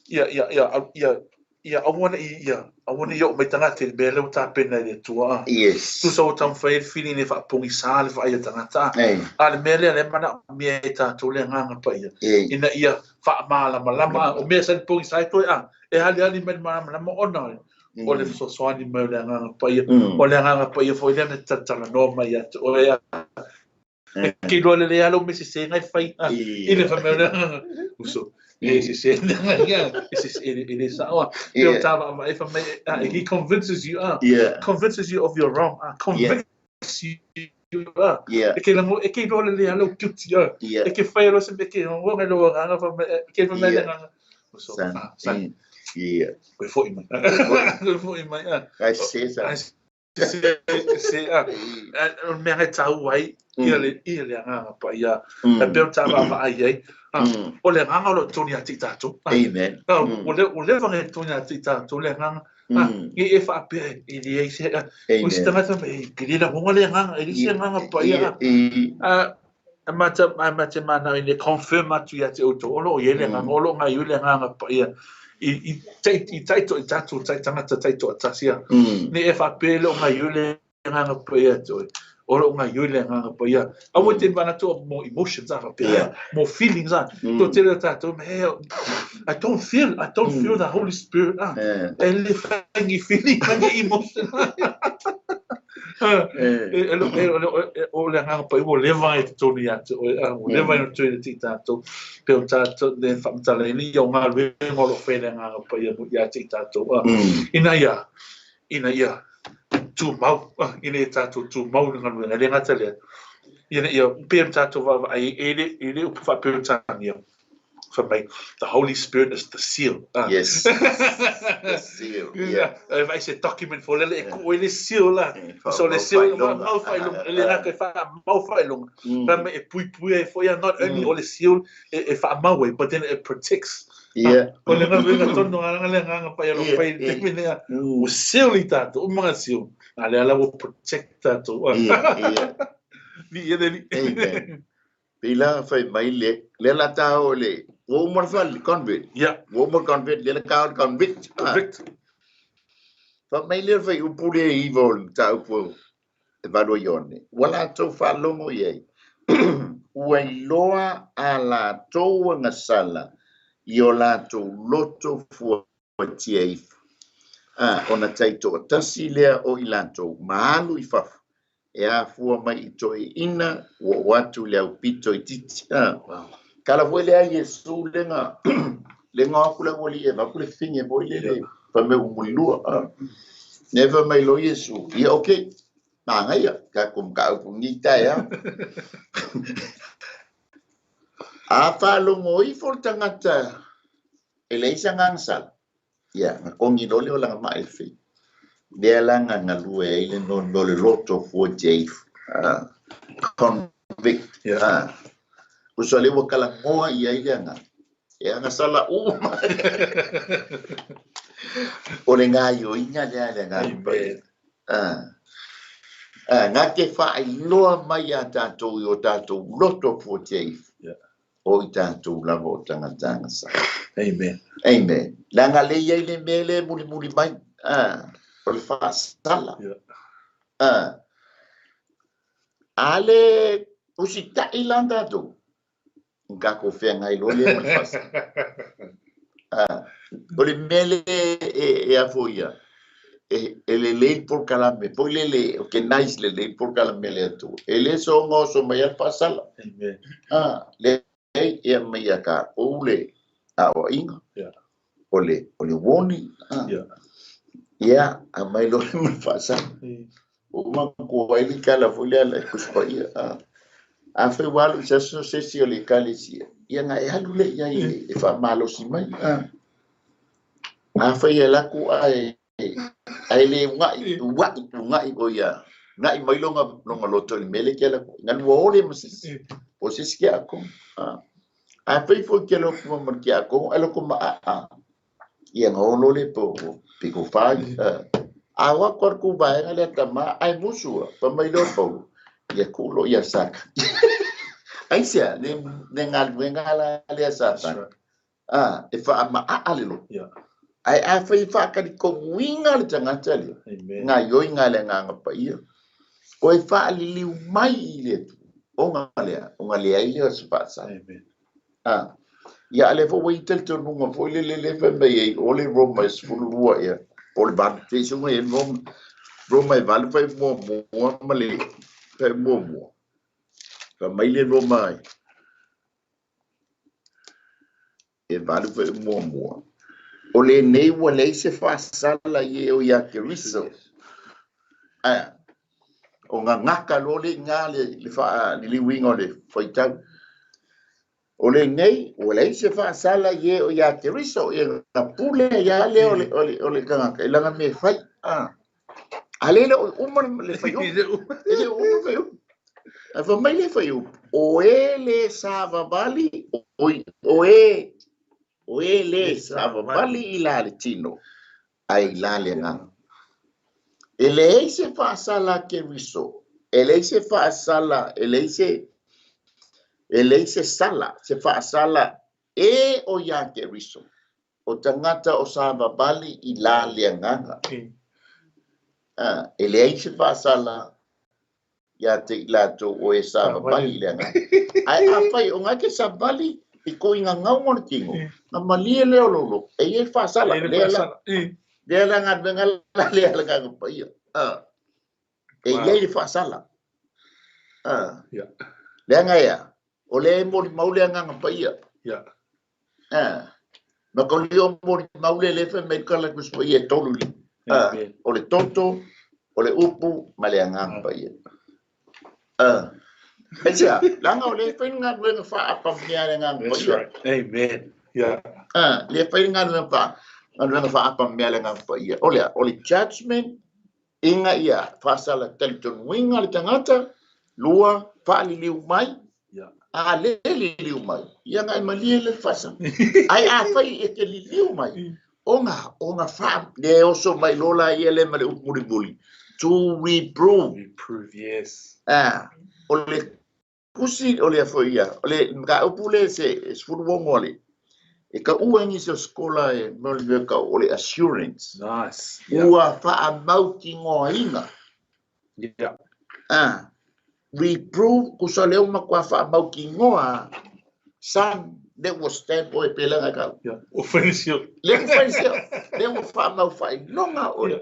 ia, ia, ia, ia, ia aua ne i, ia aua ne i oo mai tagata i le mea lea ua tapena e le Atua a. Tusa ua taumafai ai le fili ina ia faapogisa le vaai a tagata a. A o le mea lea lea e manaomia e tatou le Agaga Paia ina ia faamalamalama a. O mea sa pogisa ai toe a, e aliali mai le malamalama ona o le fesoasoani mai o le Agaga Paia. O le Agaga Paia foi lea na te talatalanoa mai ia te oe a. E ke iloa lelei lava lou mea sese na e fai a. I le fai mai o le Agaga, uso, e sese le agaga ia, e sese, e le sao a. Pe o ta vaavaai fai mai, he convinces you a, convinces you of your wrong a, convicts you a. E ke lago, e ke iloa lelei lava lou guilty a. E ke fai loa se mea, e ke lagona i lou agaga fai mai, e ke fai mai le agaga, uso, son, koe foi mai. Koe foi mai a. Ai sese sa. Ai sese, sese a. O le mea e taua ai ia le, ia le Agaga Paia. E pei ona ta vaavaai ai, o le Agaga o lo o totonu ia te i tatou. Amen. Ua leva ona totonu ia te i tatou le Agaga. I e faapea e leai se, o isi tagata e le lagona le Agaga, e leai se Agaga Paia. E ma te manao ina ia confirm atu ia te outou, o lo o i ai le Agaga, o lo o gaioi le Agaga Paia i taito i tatou tai tagata taitoatasi a. Nei e faapea e le o gaioi le Agaga Paia ia te oe, o lo o gaioi le Agaga Paia. Aua e te manatu mo emotions a faapea, mo feelings a. Toatele o tatou, me, I don't feel, I don't feel the Holy Spirit a. E le fai ni feeling, fai ni emotion. O le Agaga Paia ua leva e totonu ia te oe, ua leva e totonu ia te i tatou, pei ona tatou le faamatalaina ia o galuega o lo o fai e le Agaga Paia ia te i tatou. Ina ia, ina ia tumau, ina ia tatou tumau i le galuega, e le gata lea, ina ia, pei ona tatou vaavaai e le upu faa-Peretania, fai mai, the Holy Spirit is the seal. Yes. The seal. Yeah. E vaai se document fo lele e ku ai le seal la. So le seal mau faailoga, e le gata e faamau faailoga. Fai mai e puipui ai foi, not only o le seal e faamau ai, but then it protects. Yeah. O le galuega tonu a le Agaga Paia o lo o fai i le taimi lea, ua seal i tatou, uma ona seal. A lea la ua protect tatou. Yeah. Viia le Alii. Amen. Pei la fai mai le, lea la ta o le, ua uma le fale, convert. Yeah. Ua uma le convert, lea la ta o le convict. Convict. Fai mai le fai upu le iva o le mataupu e 8 Ioane. Ua latou faalogo i ai. Ua iloa a latou agasala i o latou loto fuatia ifo. Ona taitoatasi lea o i latou ma alu i fafo e afua mai i toeaiina ua oo atu i le aupito itiiti. Kala foi lea Iesu lega lega o aku le aualii e avatu le fine foi lele fai mai ua mulilua. Ne fai mai loa Iesu, ia okay, manaia, tatou mataupu i lenei taeao. A faalogo ifo le tagata e leai se agaga sala, ia, na kogi loa lea o lana maa i le fili. Lea la na galue ai le no le loto fuatia ifo. Convict. Tusa lea ua talanoa i ai le agaga. E agasala uma. O le gaioiga lea a le Agaga Paia. Na te faailoa mai ia tatou i o tatou loto fuatia ifo. O i tatou lava o tagata agasala. Amen. Amen. Leaga le i ai le mea lea e mulimuli mai. O le faasala. A le usitai la tatou. Ona tatou feagai loa lea ma le faasala. O le mea lea e a foi ia, e lelei le polokalame foi lele, organize lelei le polokalame a le Atua. E le soona oso mai lava le faasala. Leai, e aumai ia tatou le aoaiga, o le warning. Ia, aumai loa ma le faasala. Ua manatua ai le tala foi lea a le Tusi Paia, Afai ua alu i se aso se isi o le Ekalesia, ia ona e alu lea i ai e faamalosi mai. Afai e alu atu ae le una'i, ua'i, una'i o ia, una'i mai lona loto i le mea lea e te alu atu ai, ona lua o lea ma se isi, po o se isi tiakono. Afai foi e te alu atu ma le tiakono ae loto maaa, ia ona o loa lea po o pito fai. A o atu lava le tou vaega lea tama ae musu a, fai mai lea o Paulo, ia tuu loa ia Satani. Aisea? Le galuega la lea a Satani, e faamaaa le loto. Ae afai e faatalitonuina le tagata lea, gaoioiga a le Agaga Paia, o e faaliliu mai i le Atua, ona lea, ona leai lea o se faasala. Ia, a lea foi ua i ai talitonuga foi lele lea e fai mai ai, o le Roma e 12 ea, po o le 8, se i suga i ai Roma, Roma e 8 fai muamua ma le fai muamua. Fai mai le Roma e 8 fai muamua. O lenei ua leai se faasala i e o ia Keriso. O gagata loa le iga le faaliliuina o le faitau. O lenei, ua leai se faasala i e o ia Keriso, ia na pule ia lea o le tagata i lana mea e fai. A lea e le o uma le fuaiupu. E le o uma le fuaiupu. Ae fai mai le fuaiupu, o e le savavali, o e le savavali i la le tino, ae i la le agaga. E leai se faasala a Keriso, e leai se faasala, e leai se, e leai se sala, se faasala e o ia Keriso, o tagata o savavali i la le agaga. E leai se faasala ia te i latou o e savavali i le agaga. Ae afai o nga ke savali i ko i gagauga o le tino, na malie lea o lou loto, e i ai le faasala. Lea la, lea la galuega la lea a le Agaga Paia. E i ai le faasala. Leaga e a? O lea e molimau le Agaga Paia. Ma ko lio molimau lea lea fai mai le tala Tusi Paia e tolu li. O le toto, o le upu ma le Agaga Paia. Aisea, leaga o lea e fai le galuega faaapamea a le Agaga Paia. Amen. Yeah. Lea e fai le galuega faaapamea a le Agaga Paia. O lea, o le judgment ina ia faasala talitonuina le tagata, lua, faaliliu mai, a le liliu mai, ia na e malie le faasala. Ae afai e te liliu mai, ona faa, le oso mai loa la ia le ma le upu mulimuli, to reprove. Reprove, yes. O le tusi, o le foi ia, o le mataupu le se 16 a le, e taua e nisi o sekola e mea o le mea tau o le assurance. Nice. Ua faamautinoaina. Reprove, kusa lea ua matua faamautinoa, son, lea ua stamp oe pe laga e tau. Yeah. Ua fai le seal. Lea ua fai le seal. Lea ua faamaufaailoga oe.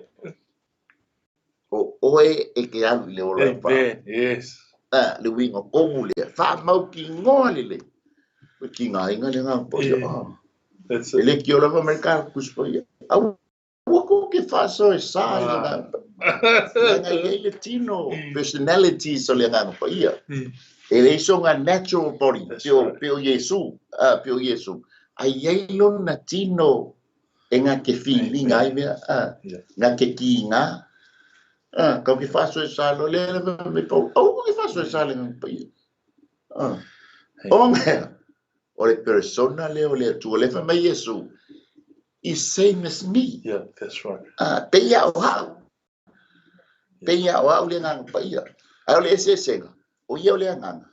O oe e te alu i le ola o Amen. Yes. Le uiga tonu lea. Faamautinoa lelei. O tigaina le agaga paia. That's it. E le tio lava mai le ka Tusi Paia. Aua kou ke faasoa e sa i le Agaga Paia. Leaga e i ai le tino, personalities o le Agaga Paia. E leai soga natural body, pe o Iesu, pe o Iesu. Ae i ai lona tino e nga ke filiga ai mea, nga ke kiga. Kau ke faasoa e sa loa, lea lava me pau, aua kou ke faasoa e sa le Agaga Paia. O mea, o le persona lea o le Atua, lea fai mai Iesu, is same as me. Yeah, that's right. Pei a o hau. Pei a o hau le Agaga Paia. Ae o le eseesega, o ia o le agaga.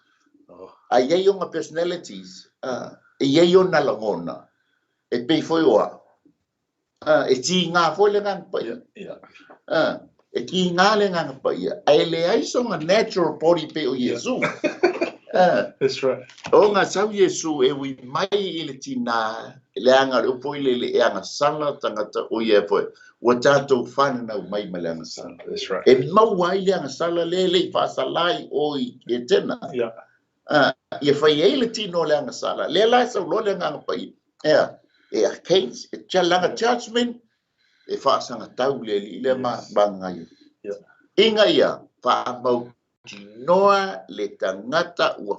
A i ai ona personalities, e i ai ona lagona, e pei foi o au. E tiga foi le Agaga Paia. E tiga le Agaga Paia. Ae leai sona natural body pei o Iesu. That's right. O ngā sau Iesu e ui mai i le tinā, le anga le upo i le le e agasala tangata o ia foi. Ua tātou whanau mai ma le agasala. That's right. E maua ai le agasala le le i faasalai o i e tena. Yeah. Ia fai ai le tino o le agasala. Le la e sau loa le agaga paia. Ea, e a case, e langa judgment, e faasagatau le alii lea ma magagai. Yeah. Inga ia, faamautinoa le tagata ua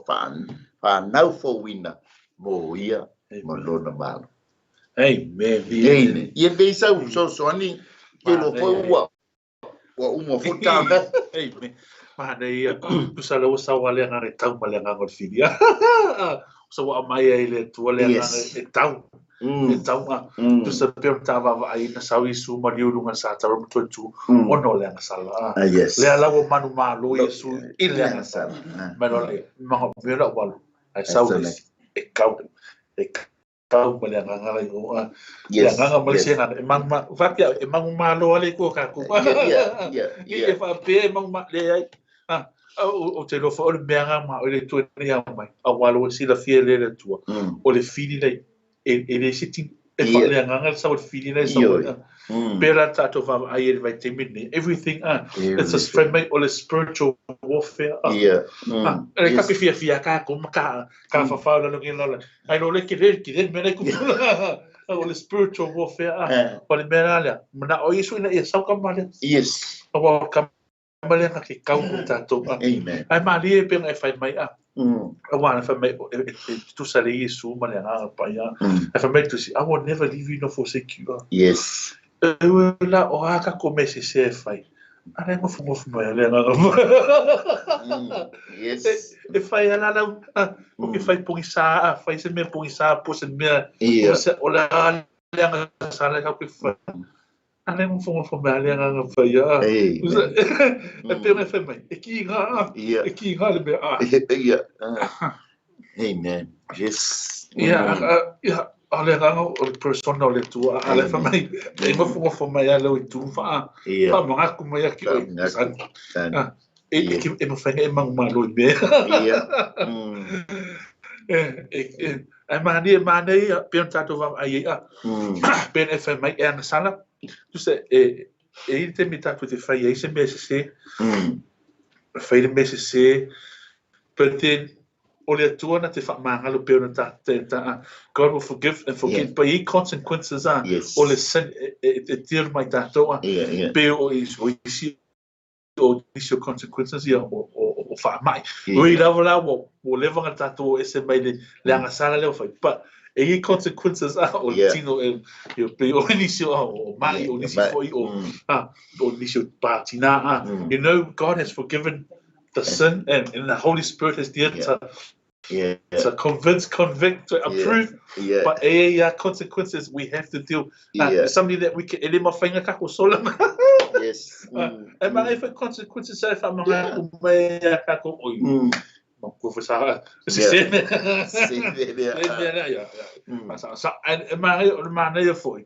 whanau fouina mo ia ma lona malo. Amen. Amen. Ia pei sau fesoasoani ke lo foi ua uma foi ta. Amen. Manaia ia tusa le ua sau a le agaga e tau ma le agaga o le fili. Sa ua aumai ai le Atua le agaga e tau. E tau a. Tusa pe o ta vaavaai na sau Iesu ma liu i luga sa tau ma toe tu ona o le agasala. Yes. Lea la ua manumalo Iesu i le agasala. Mai loa lea, maga mea la ua alu. Ae sau le isi e kau, e kau ma le agaga la i o. Le agaga ma le isi agaga. E manuma, faapea, e manumalo lava le Atua tatou. E faapea e manumalo, leai. Ou te iloa foi o le mea lena ma o le Atua ina ia aumai. Aua ua silafia e le Atua. O le fili lea e le isi tino. E faaleagaga le sau o le fili lea e sau ai. Pei la tatou vaavaai i le vaitaimi lenei, everything, it's a fai mai o le spiritual warfare. E ka te fiafia kākou ma ka ka whawhau lalo ngi lalo. Ai lo le ke le ke le mea nei kupu. O le spiritual warfare. O le mea la lea. Mana'o Iesu ina ia sau kama lea. Yes. Aua o kama lea na ke kau mo tātou. Amen. Ai mālie pe e fai mai a. Aua na fai mai e tusa le Iesu ma le agaga paia. E fai mai tusi, "I will never leave you nor forsake you." Yes. E ue la o a ka ko me se se fai. A le ngofu mai a le agaga. Yes. E fai ala lau, o ke fai pogisa a, fai se mea pogisa po se mea. Ia. O se o le le agaga sa le ka ke fai. A le ngofu mai a le agaga paia. Amen. E pe ngai fai mai, e ki ngā a, e ki ngā le mea a. Ia. Amen. Yes. Ia, ia, a le agaga o le persona o le Atua, a le fai mai, e ngofongofu mai a leo i tu wha, wha mangaku mai a ki oi. E e mawhai e mangu malo i mea. Ia. E, ai mani e mane ia, pe on tātou vaavaai ai a. Pe e fai mai e agasala, tusa e i te me tātou te fai ai se mea sese, fai le mea sese, but then o le Atua na te whaamangalo pe ona ta, te, ta, God will forgive and forget, but i consequences a, o le sin e tiro mai tātou a, pe o isi o nisi o consequences ia o whaamai. Ui lava la ua leva nga tātou o ese mai le agasala lea o fai, but e i consequences a o tino e pe o nisi o mai, o nisi foi o o nisi o pātina a. You know, God has forgiven the sin and the Holy Spirit has there to convince, convict, to approve. But e ia consequences we have to deal. Something that we can, e le mawhainga kako sola. Yes. E mga e whai consequences e wha mga umea kako oi. Ma kua wha sa. Se se. Se le ya. Sa e mga o le mana ia foi.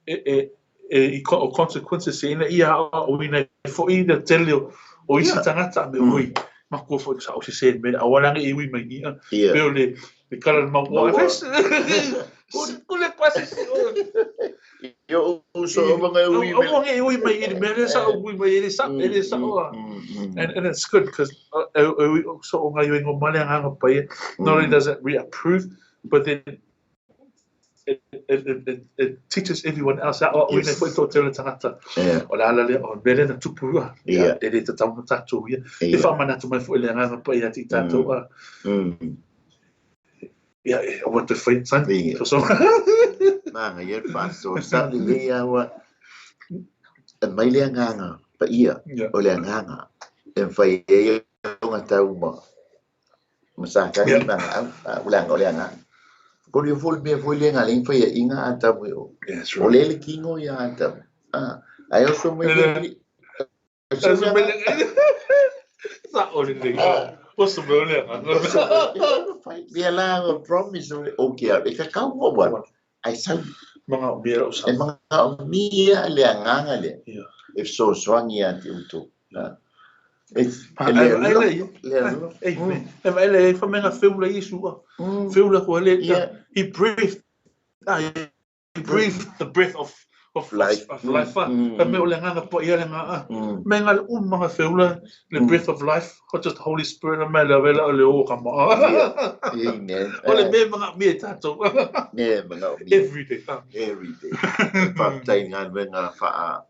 E e i o consequences e ina ia o ina foi le tele o isi tangata me oi. Ma kua foi sa o se se me awalanga e ui mai ia. Pe o le kala le mau o Kule kwasi si o. Yo uso o mga ui mai. O mga ui mai i me le sa ui mai e sa e sa o. And it's good because so o ngai ngo male nganga pai. Not only does it reapprove, but then it teaches everyone else out. O ina foi tō te tangata. O la ala le o mele na tupu ua. E le te tau na tātou ia. E whamanatu mai foi le nganga pai a ti tātou a. Ia, I want to fight son. So Manga ia whaso sa le ia wa e mai le nganga pa ia o le nganga e whai e o ngā tau ma sa ka ni manga o le o le nganga. Ko le fo me fo le nganga le whai e inga a tau o. O le le kingo ia a tau. Ai o so mai le. So mai le. Sa o le le. O so mai le nganga. Ia la o promise o ke e ka kau mo wa. Ai sau mga o mea o sa. E mga o mea le anganga le. E so soangi a te utu. E vaai le fa mea feula Iesu a. Feula ko le he breathed he breathed the breath of of life of life fa mea o le agaga paia le agaga me nga le uma nga feula le breath of life or just the Holy Spirit a mea le avela o le o ka ma. Amen. O le mea manaomia e tatou. Mea manaomia. Every day. Every day. Faafetai i galuega faa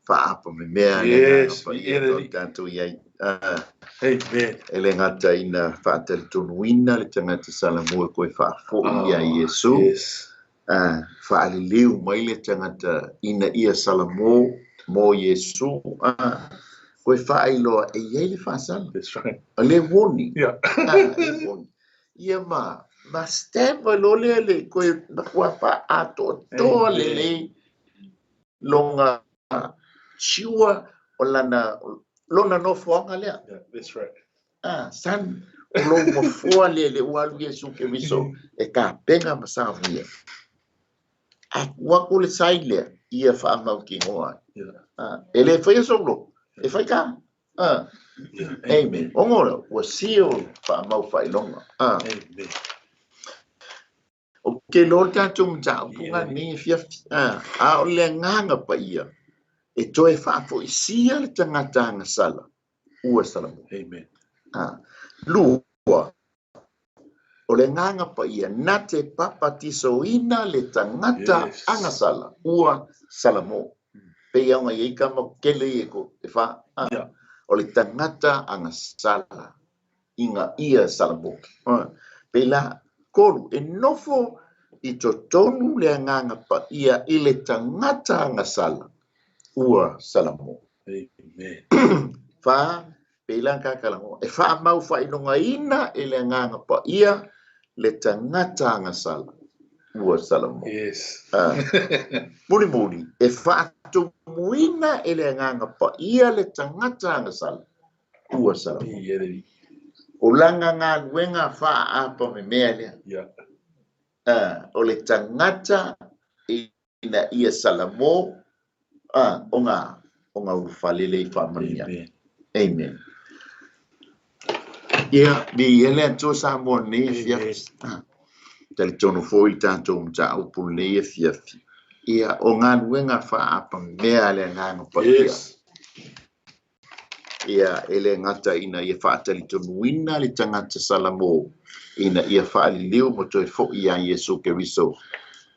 faaapamemea le agaga paia o tatou i ai. Amen. E le gata ina faatalitonuina le tagata Salamua koe faafoi ia Iesu. Yes. Faaliliu mai le tagata ina ia Salamo mo Iesu. Koe faailoa e i ai le faasala. That's right. Le warning. Yeah. Le warning. Ia ma ma stamp ai loa lea le koe matua faaatoatoa lelei longa sure o lana lona nofoaga lea. Yeah, that's right. San o lou nofoa lea le ua alu Iesu Keriso e tapena ma saonia. A tuu atu le sign lea, ia faamautinoa ai. Yeah. E le faia sou loto, e fai ka. Yeah. Amen. Ona lea, ua seal faamau faailoga. Amen. Ou te iloa le tatou mataupu lenei afiafi, a o le agaga paia e toe faafoisia le tagata agasala ua Salamua. Amen. Lua, o le agaga paia na te papatisoina le tagata agasala ua Salamua. Pei ona i ai kama kele ia e fa. O le tagata agasala ina ia Salamua. Pei la, tolu, e nofo i totonu le agaga paia i le tagata agasala ua Salamua. Amen. Fa, pei la kakalagoa, e faamau faailogaina e le agaga paia le tagata agasala ua Salamua. Yes. Mulimuli, e faatumuina e le agaga paia le tagata agasala ua Salamua. Yeah. O lana galuega faaapamemea lea. Yeah. O le tagata ina ia Salamo o nga ulufale i faamanuia. Amen. Amen. Ia, viia le Atua Samoa lenei afiafi. Talitonu foi i tatou mataupu lenei afiafi. Ia, o galuega faaapamea le agaga paia. Yes. Ia, e le gata ina ia faatalitonuina le tagata Salamo ina ia faaliliu ma toe foi ia Iesu Keriso.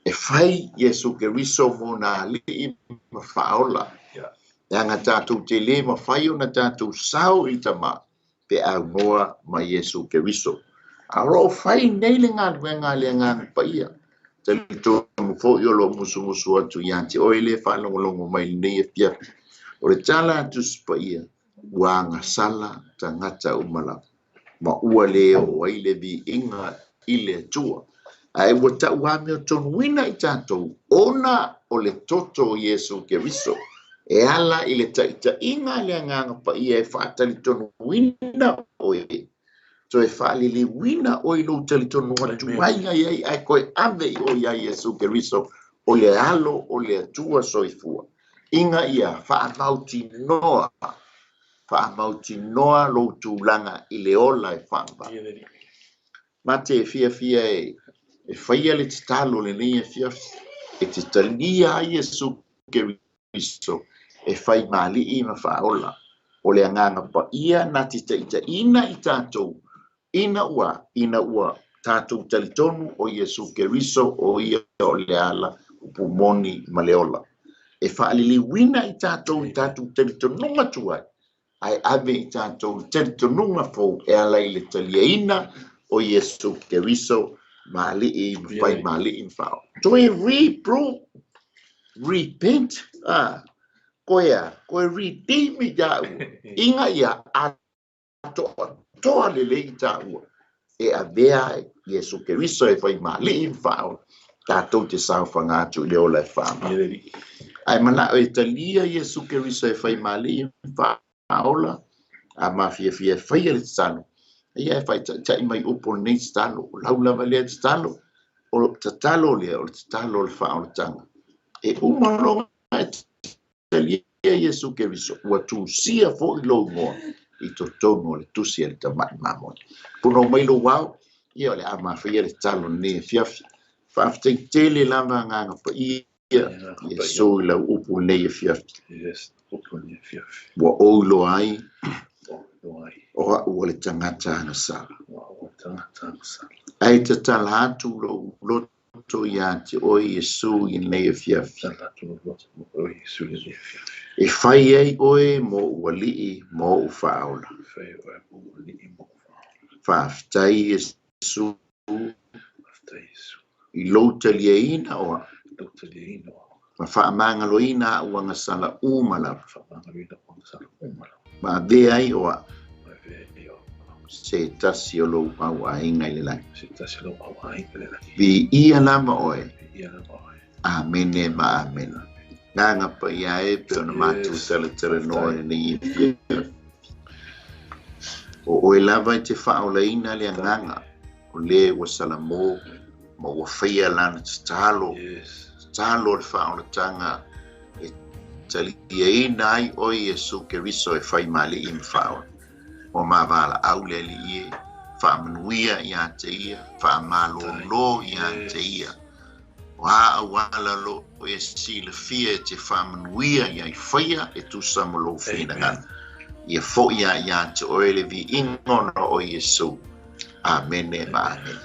E fai Iesu Keriso mo nā alii ma faaola. Yeah. Leaga tatou te le mafai ona tatou sao i tama pe aunoa ma Iesu Keriso. A o loo fai nei le galuega a le agaga paia. Talitonu foi o loo musumusu atu ia te oe le faalogologo mai lenei afiafi. O le tala a Tusi Paia, ua agasala tagata uma lava. Ma ua le oo ai le viiga i le Atua. Ae ua tauamiotonuina i tatou ona o le toto o Iesu Keriso. E ala i le taitaiga le agaga paia e faatalitonuina oe. Toe faaliliuina oe i lou talitonu atu ai ai ai ae koe ave i oe ia Iesu Keriso o le alo o le Atua soifua. Ina ia faamautinoa, faamautinoa lou tulaga i le ola e faavavau. Ma te fiafia e faia le tatalo lenei afiafi e te talia ai Iesu Keriso e fai mali'i ma faaola. O le agaga paia na te taitaiina i tatou ina ua tatou talitonu o Iesu Keriso o ia o le ala upu moni ma le ola. E faaliliuina i tatou i tatou talitonuga tuai ae ave i tatou talitonuga fou e ala i le taliaina o Iesu Keriso maali'i ma fai maali'i ma faaola. Toe reprove, repent, koe koe redeem i tāua. Ina ia atoatoa lelei i tāua. E avea ai Iesu Keriso e fai maali'i ma faaola. Tatou te saofaga atu i le ola e faama. Ae manao e talia Iesu Keriso e fai maali'i ma faaola, a mafiafia e faia le tatalo. Ia e faitaitai mai upu o lenei tatalo. O lau lava lea tatalo, o tatalo lea, o le tatalo o le faaolataga. E uma loga e talia Iesu Keriso, ua tusia foi lou igoa I totonu o le tusi a le tamai mamoe. Punou mai lou ao, ia o le a mafaia le tatalo i lenei afiafi. Faafetai tele lava Agaga Paia, Iesu i lau upu i lenei afiafi. Ua ou iloa ai, o a'u o le tagata agasala. Ae tatala atu lou loto ia te oe Iesu i lenei afiafi. E fai ai oe mo ou alii ma ou faaola. Faafetai Iesu i lou taliaina o a'u ma faamagaloina a'u agasala uma lava. Ma avea ai o a'u se tasi o lou auaiga i le lagi. Viia lava oe. Amene ma amene. Agaga Paia e pei ona matou talatalanoa i lenei afiafi. O oe lava e te faaolaina le agaga o le ua salamo ma ua faia lana tatalo, tatalo o le faaolataga e taliaina ai oe Iesu Keriso e fai ma Alii ma Faaola. O mavalaau le Alii e faamanuia ia te ia, faamalolo ia te ia. O a auala o lo o e silafia e te faamanuia ia i faia e tusa ma lou finagalo. Ia foi a ia te oe le viiga ona o Iesu. Amene ma amene.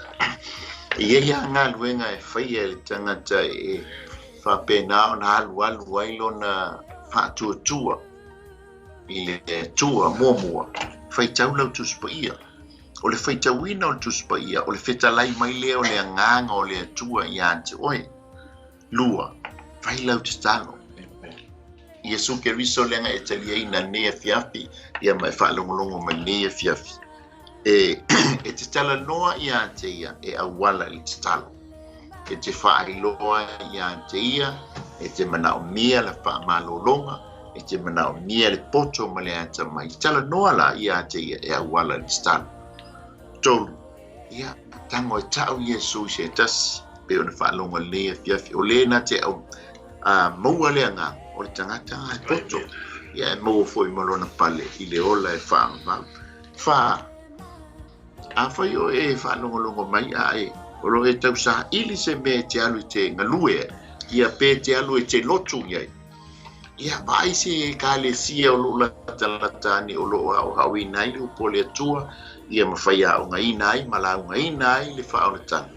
E i ai lava galuega e faia e le tagata e faapena ona alualu ai lona faatuatua i le Atua. Muamua, faitau lau Tusi Paia. O le faitauina o le Tusi Paia, o le fetalai mai lea o le agaga o le Atua ia te oe. Lua, fai lau tatalo. Iesu Keriso leaga e taliaina lenei afiafi, ia ma e faalogologo mai lenei afiafi. E, e te talanoa ia te ia e auala i le tatalo. E te faailoa ia te ia, e te manaomia le faamalologa, e te manaomia le poto ma le atamai. Talanoa la ia te ia e auala i le tatalo. Tolu, ia, tago e tau Iesu i se tasi, pei ona faalogo i lenei afiafi, o le na te au maua le agaga o le tagata e poto, ia e maua foi ma lona pale i le ola e faavavau. Fa, afai oe e faalogologo mai a e o lo o e tausaili se mea e te alu i te galue ai, ia pe te alu e te lotu i ai, ia vaai se ekalesia o lo o latalata ane o lo o aoaoina ai le upu a le Atua, ia ma faiaogaina ai ma laugaina ai le faaolataga,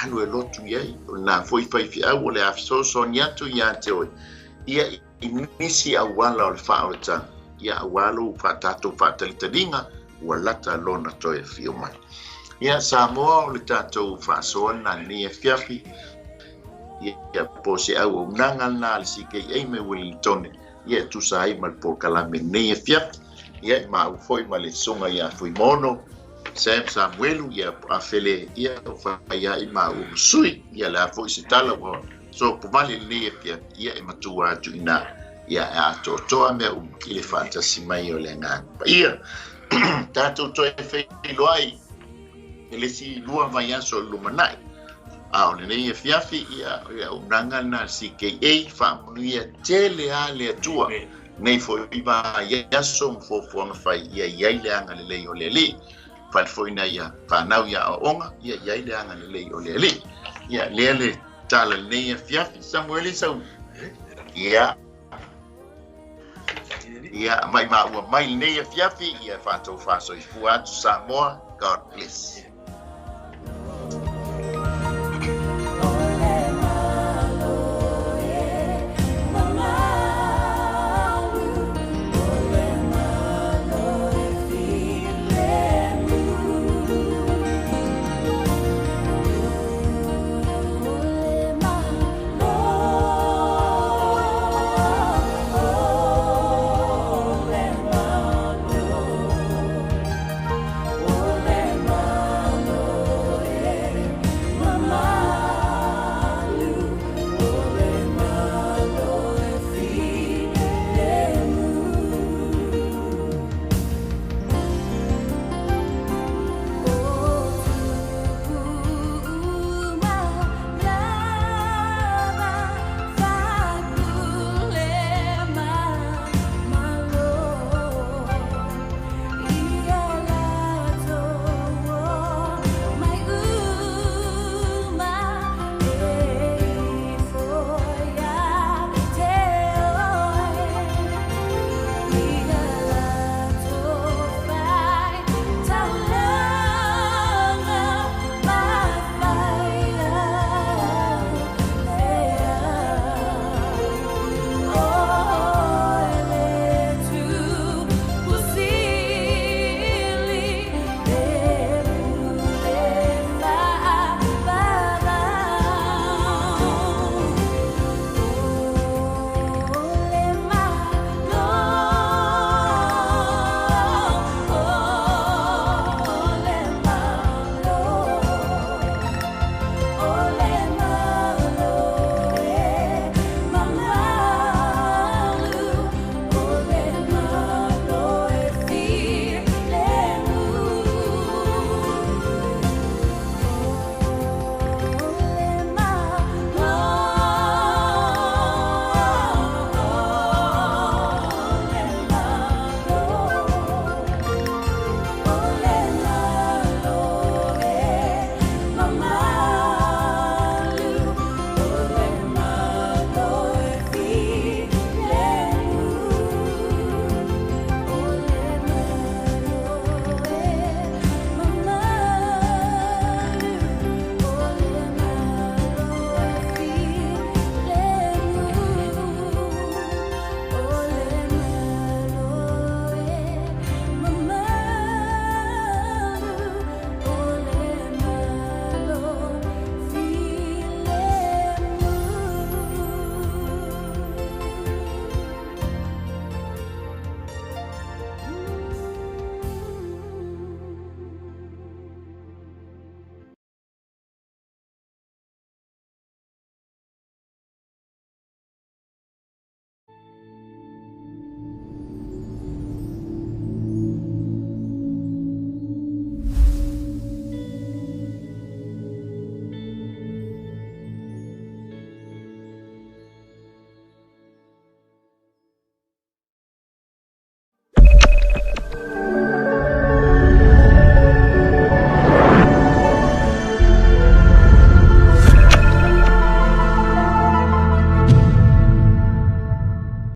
alu e lotu i ai. O lena foi faifeau o le a fesoasoani atu ia te oe, ia i nisi auala o le faaolataga, ia aua lou tatou faatalitaliga ua lata lona toe afio mai. Ia Samoa, o le tatou faasoa lena i lenei afiafi, ia po o se auaunaga lena a le CKA mai Wellingtone, ia e tusa ai ma le polokalame i lenei afiafi. Ia e maua foi ma le susuga ia Fuimono Sam Samuelu, ia Afele, ia o faia'i maua ma sui, ia le a foi se tala ua sopovale i lenei afiafi, ia e matua atu i ina, ia e atoatoa mea uma i le faatasi mai o le Agaga Paia. Tatou toe feiloai i le isi lua vaiaso i le lumanai. A o lenei afiafi, ia, o le auaunaga lena a le CKA, faamanuia tele lava le Atua. Nei foi vaiaso ma fuafuaga fai, ia i ai le agalelei o le Alii. Fale foi nai a fanau i aoaoga, ia i ai le agalelei o le Alii. Ia, lea le tala i lenei afiafi. Samueli sau. Ia. Ia, mai maua mai lenei afiafi, ia faatofā soifua atu Samoa. God bless.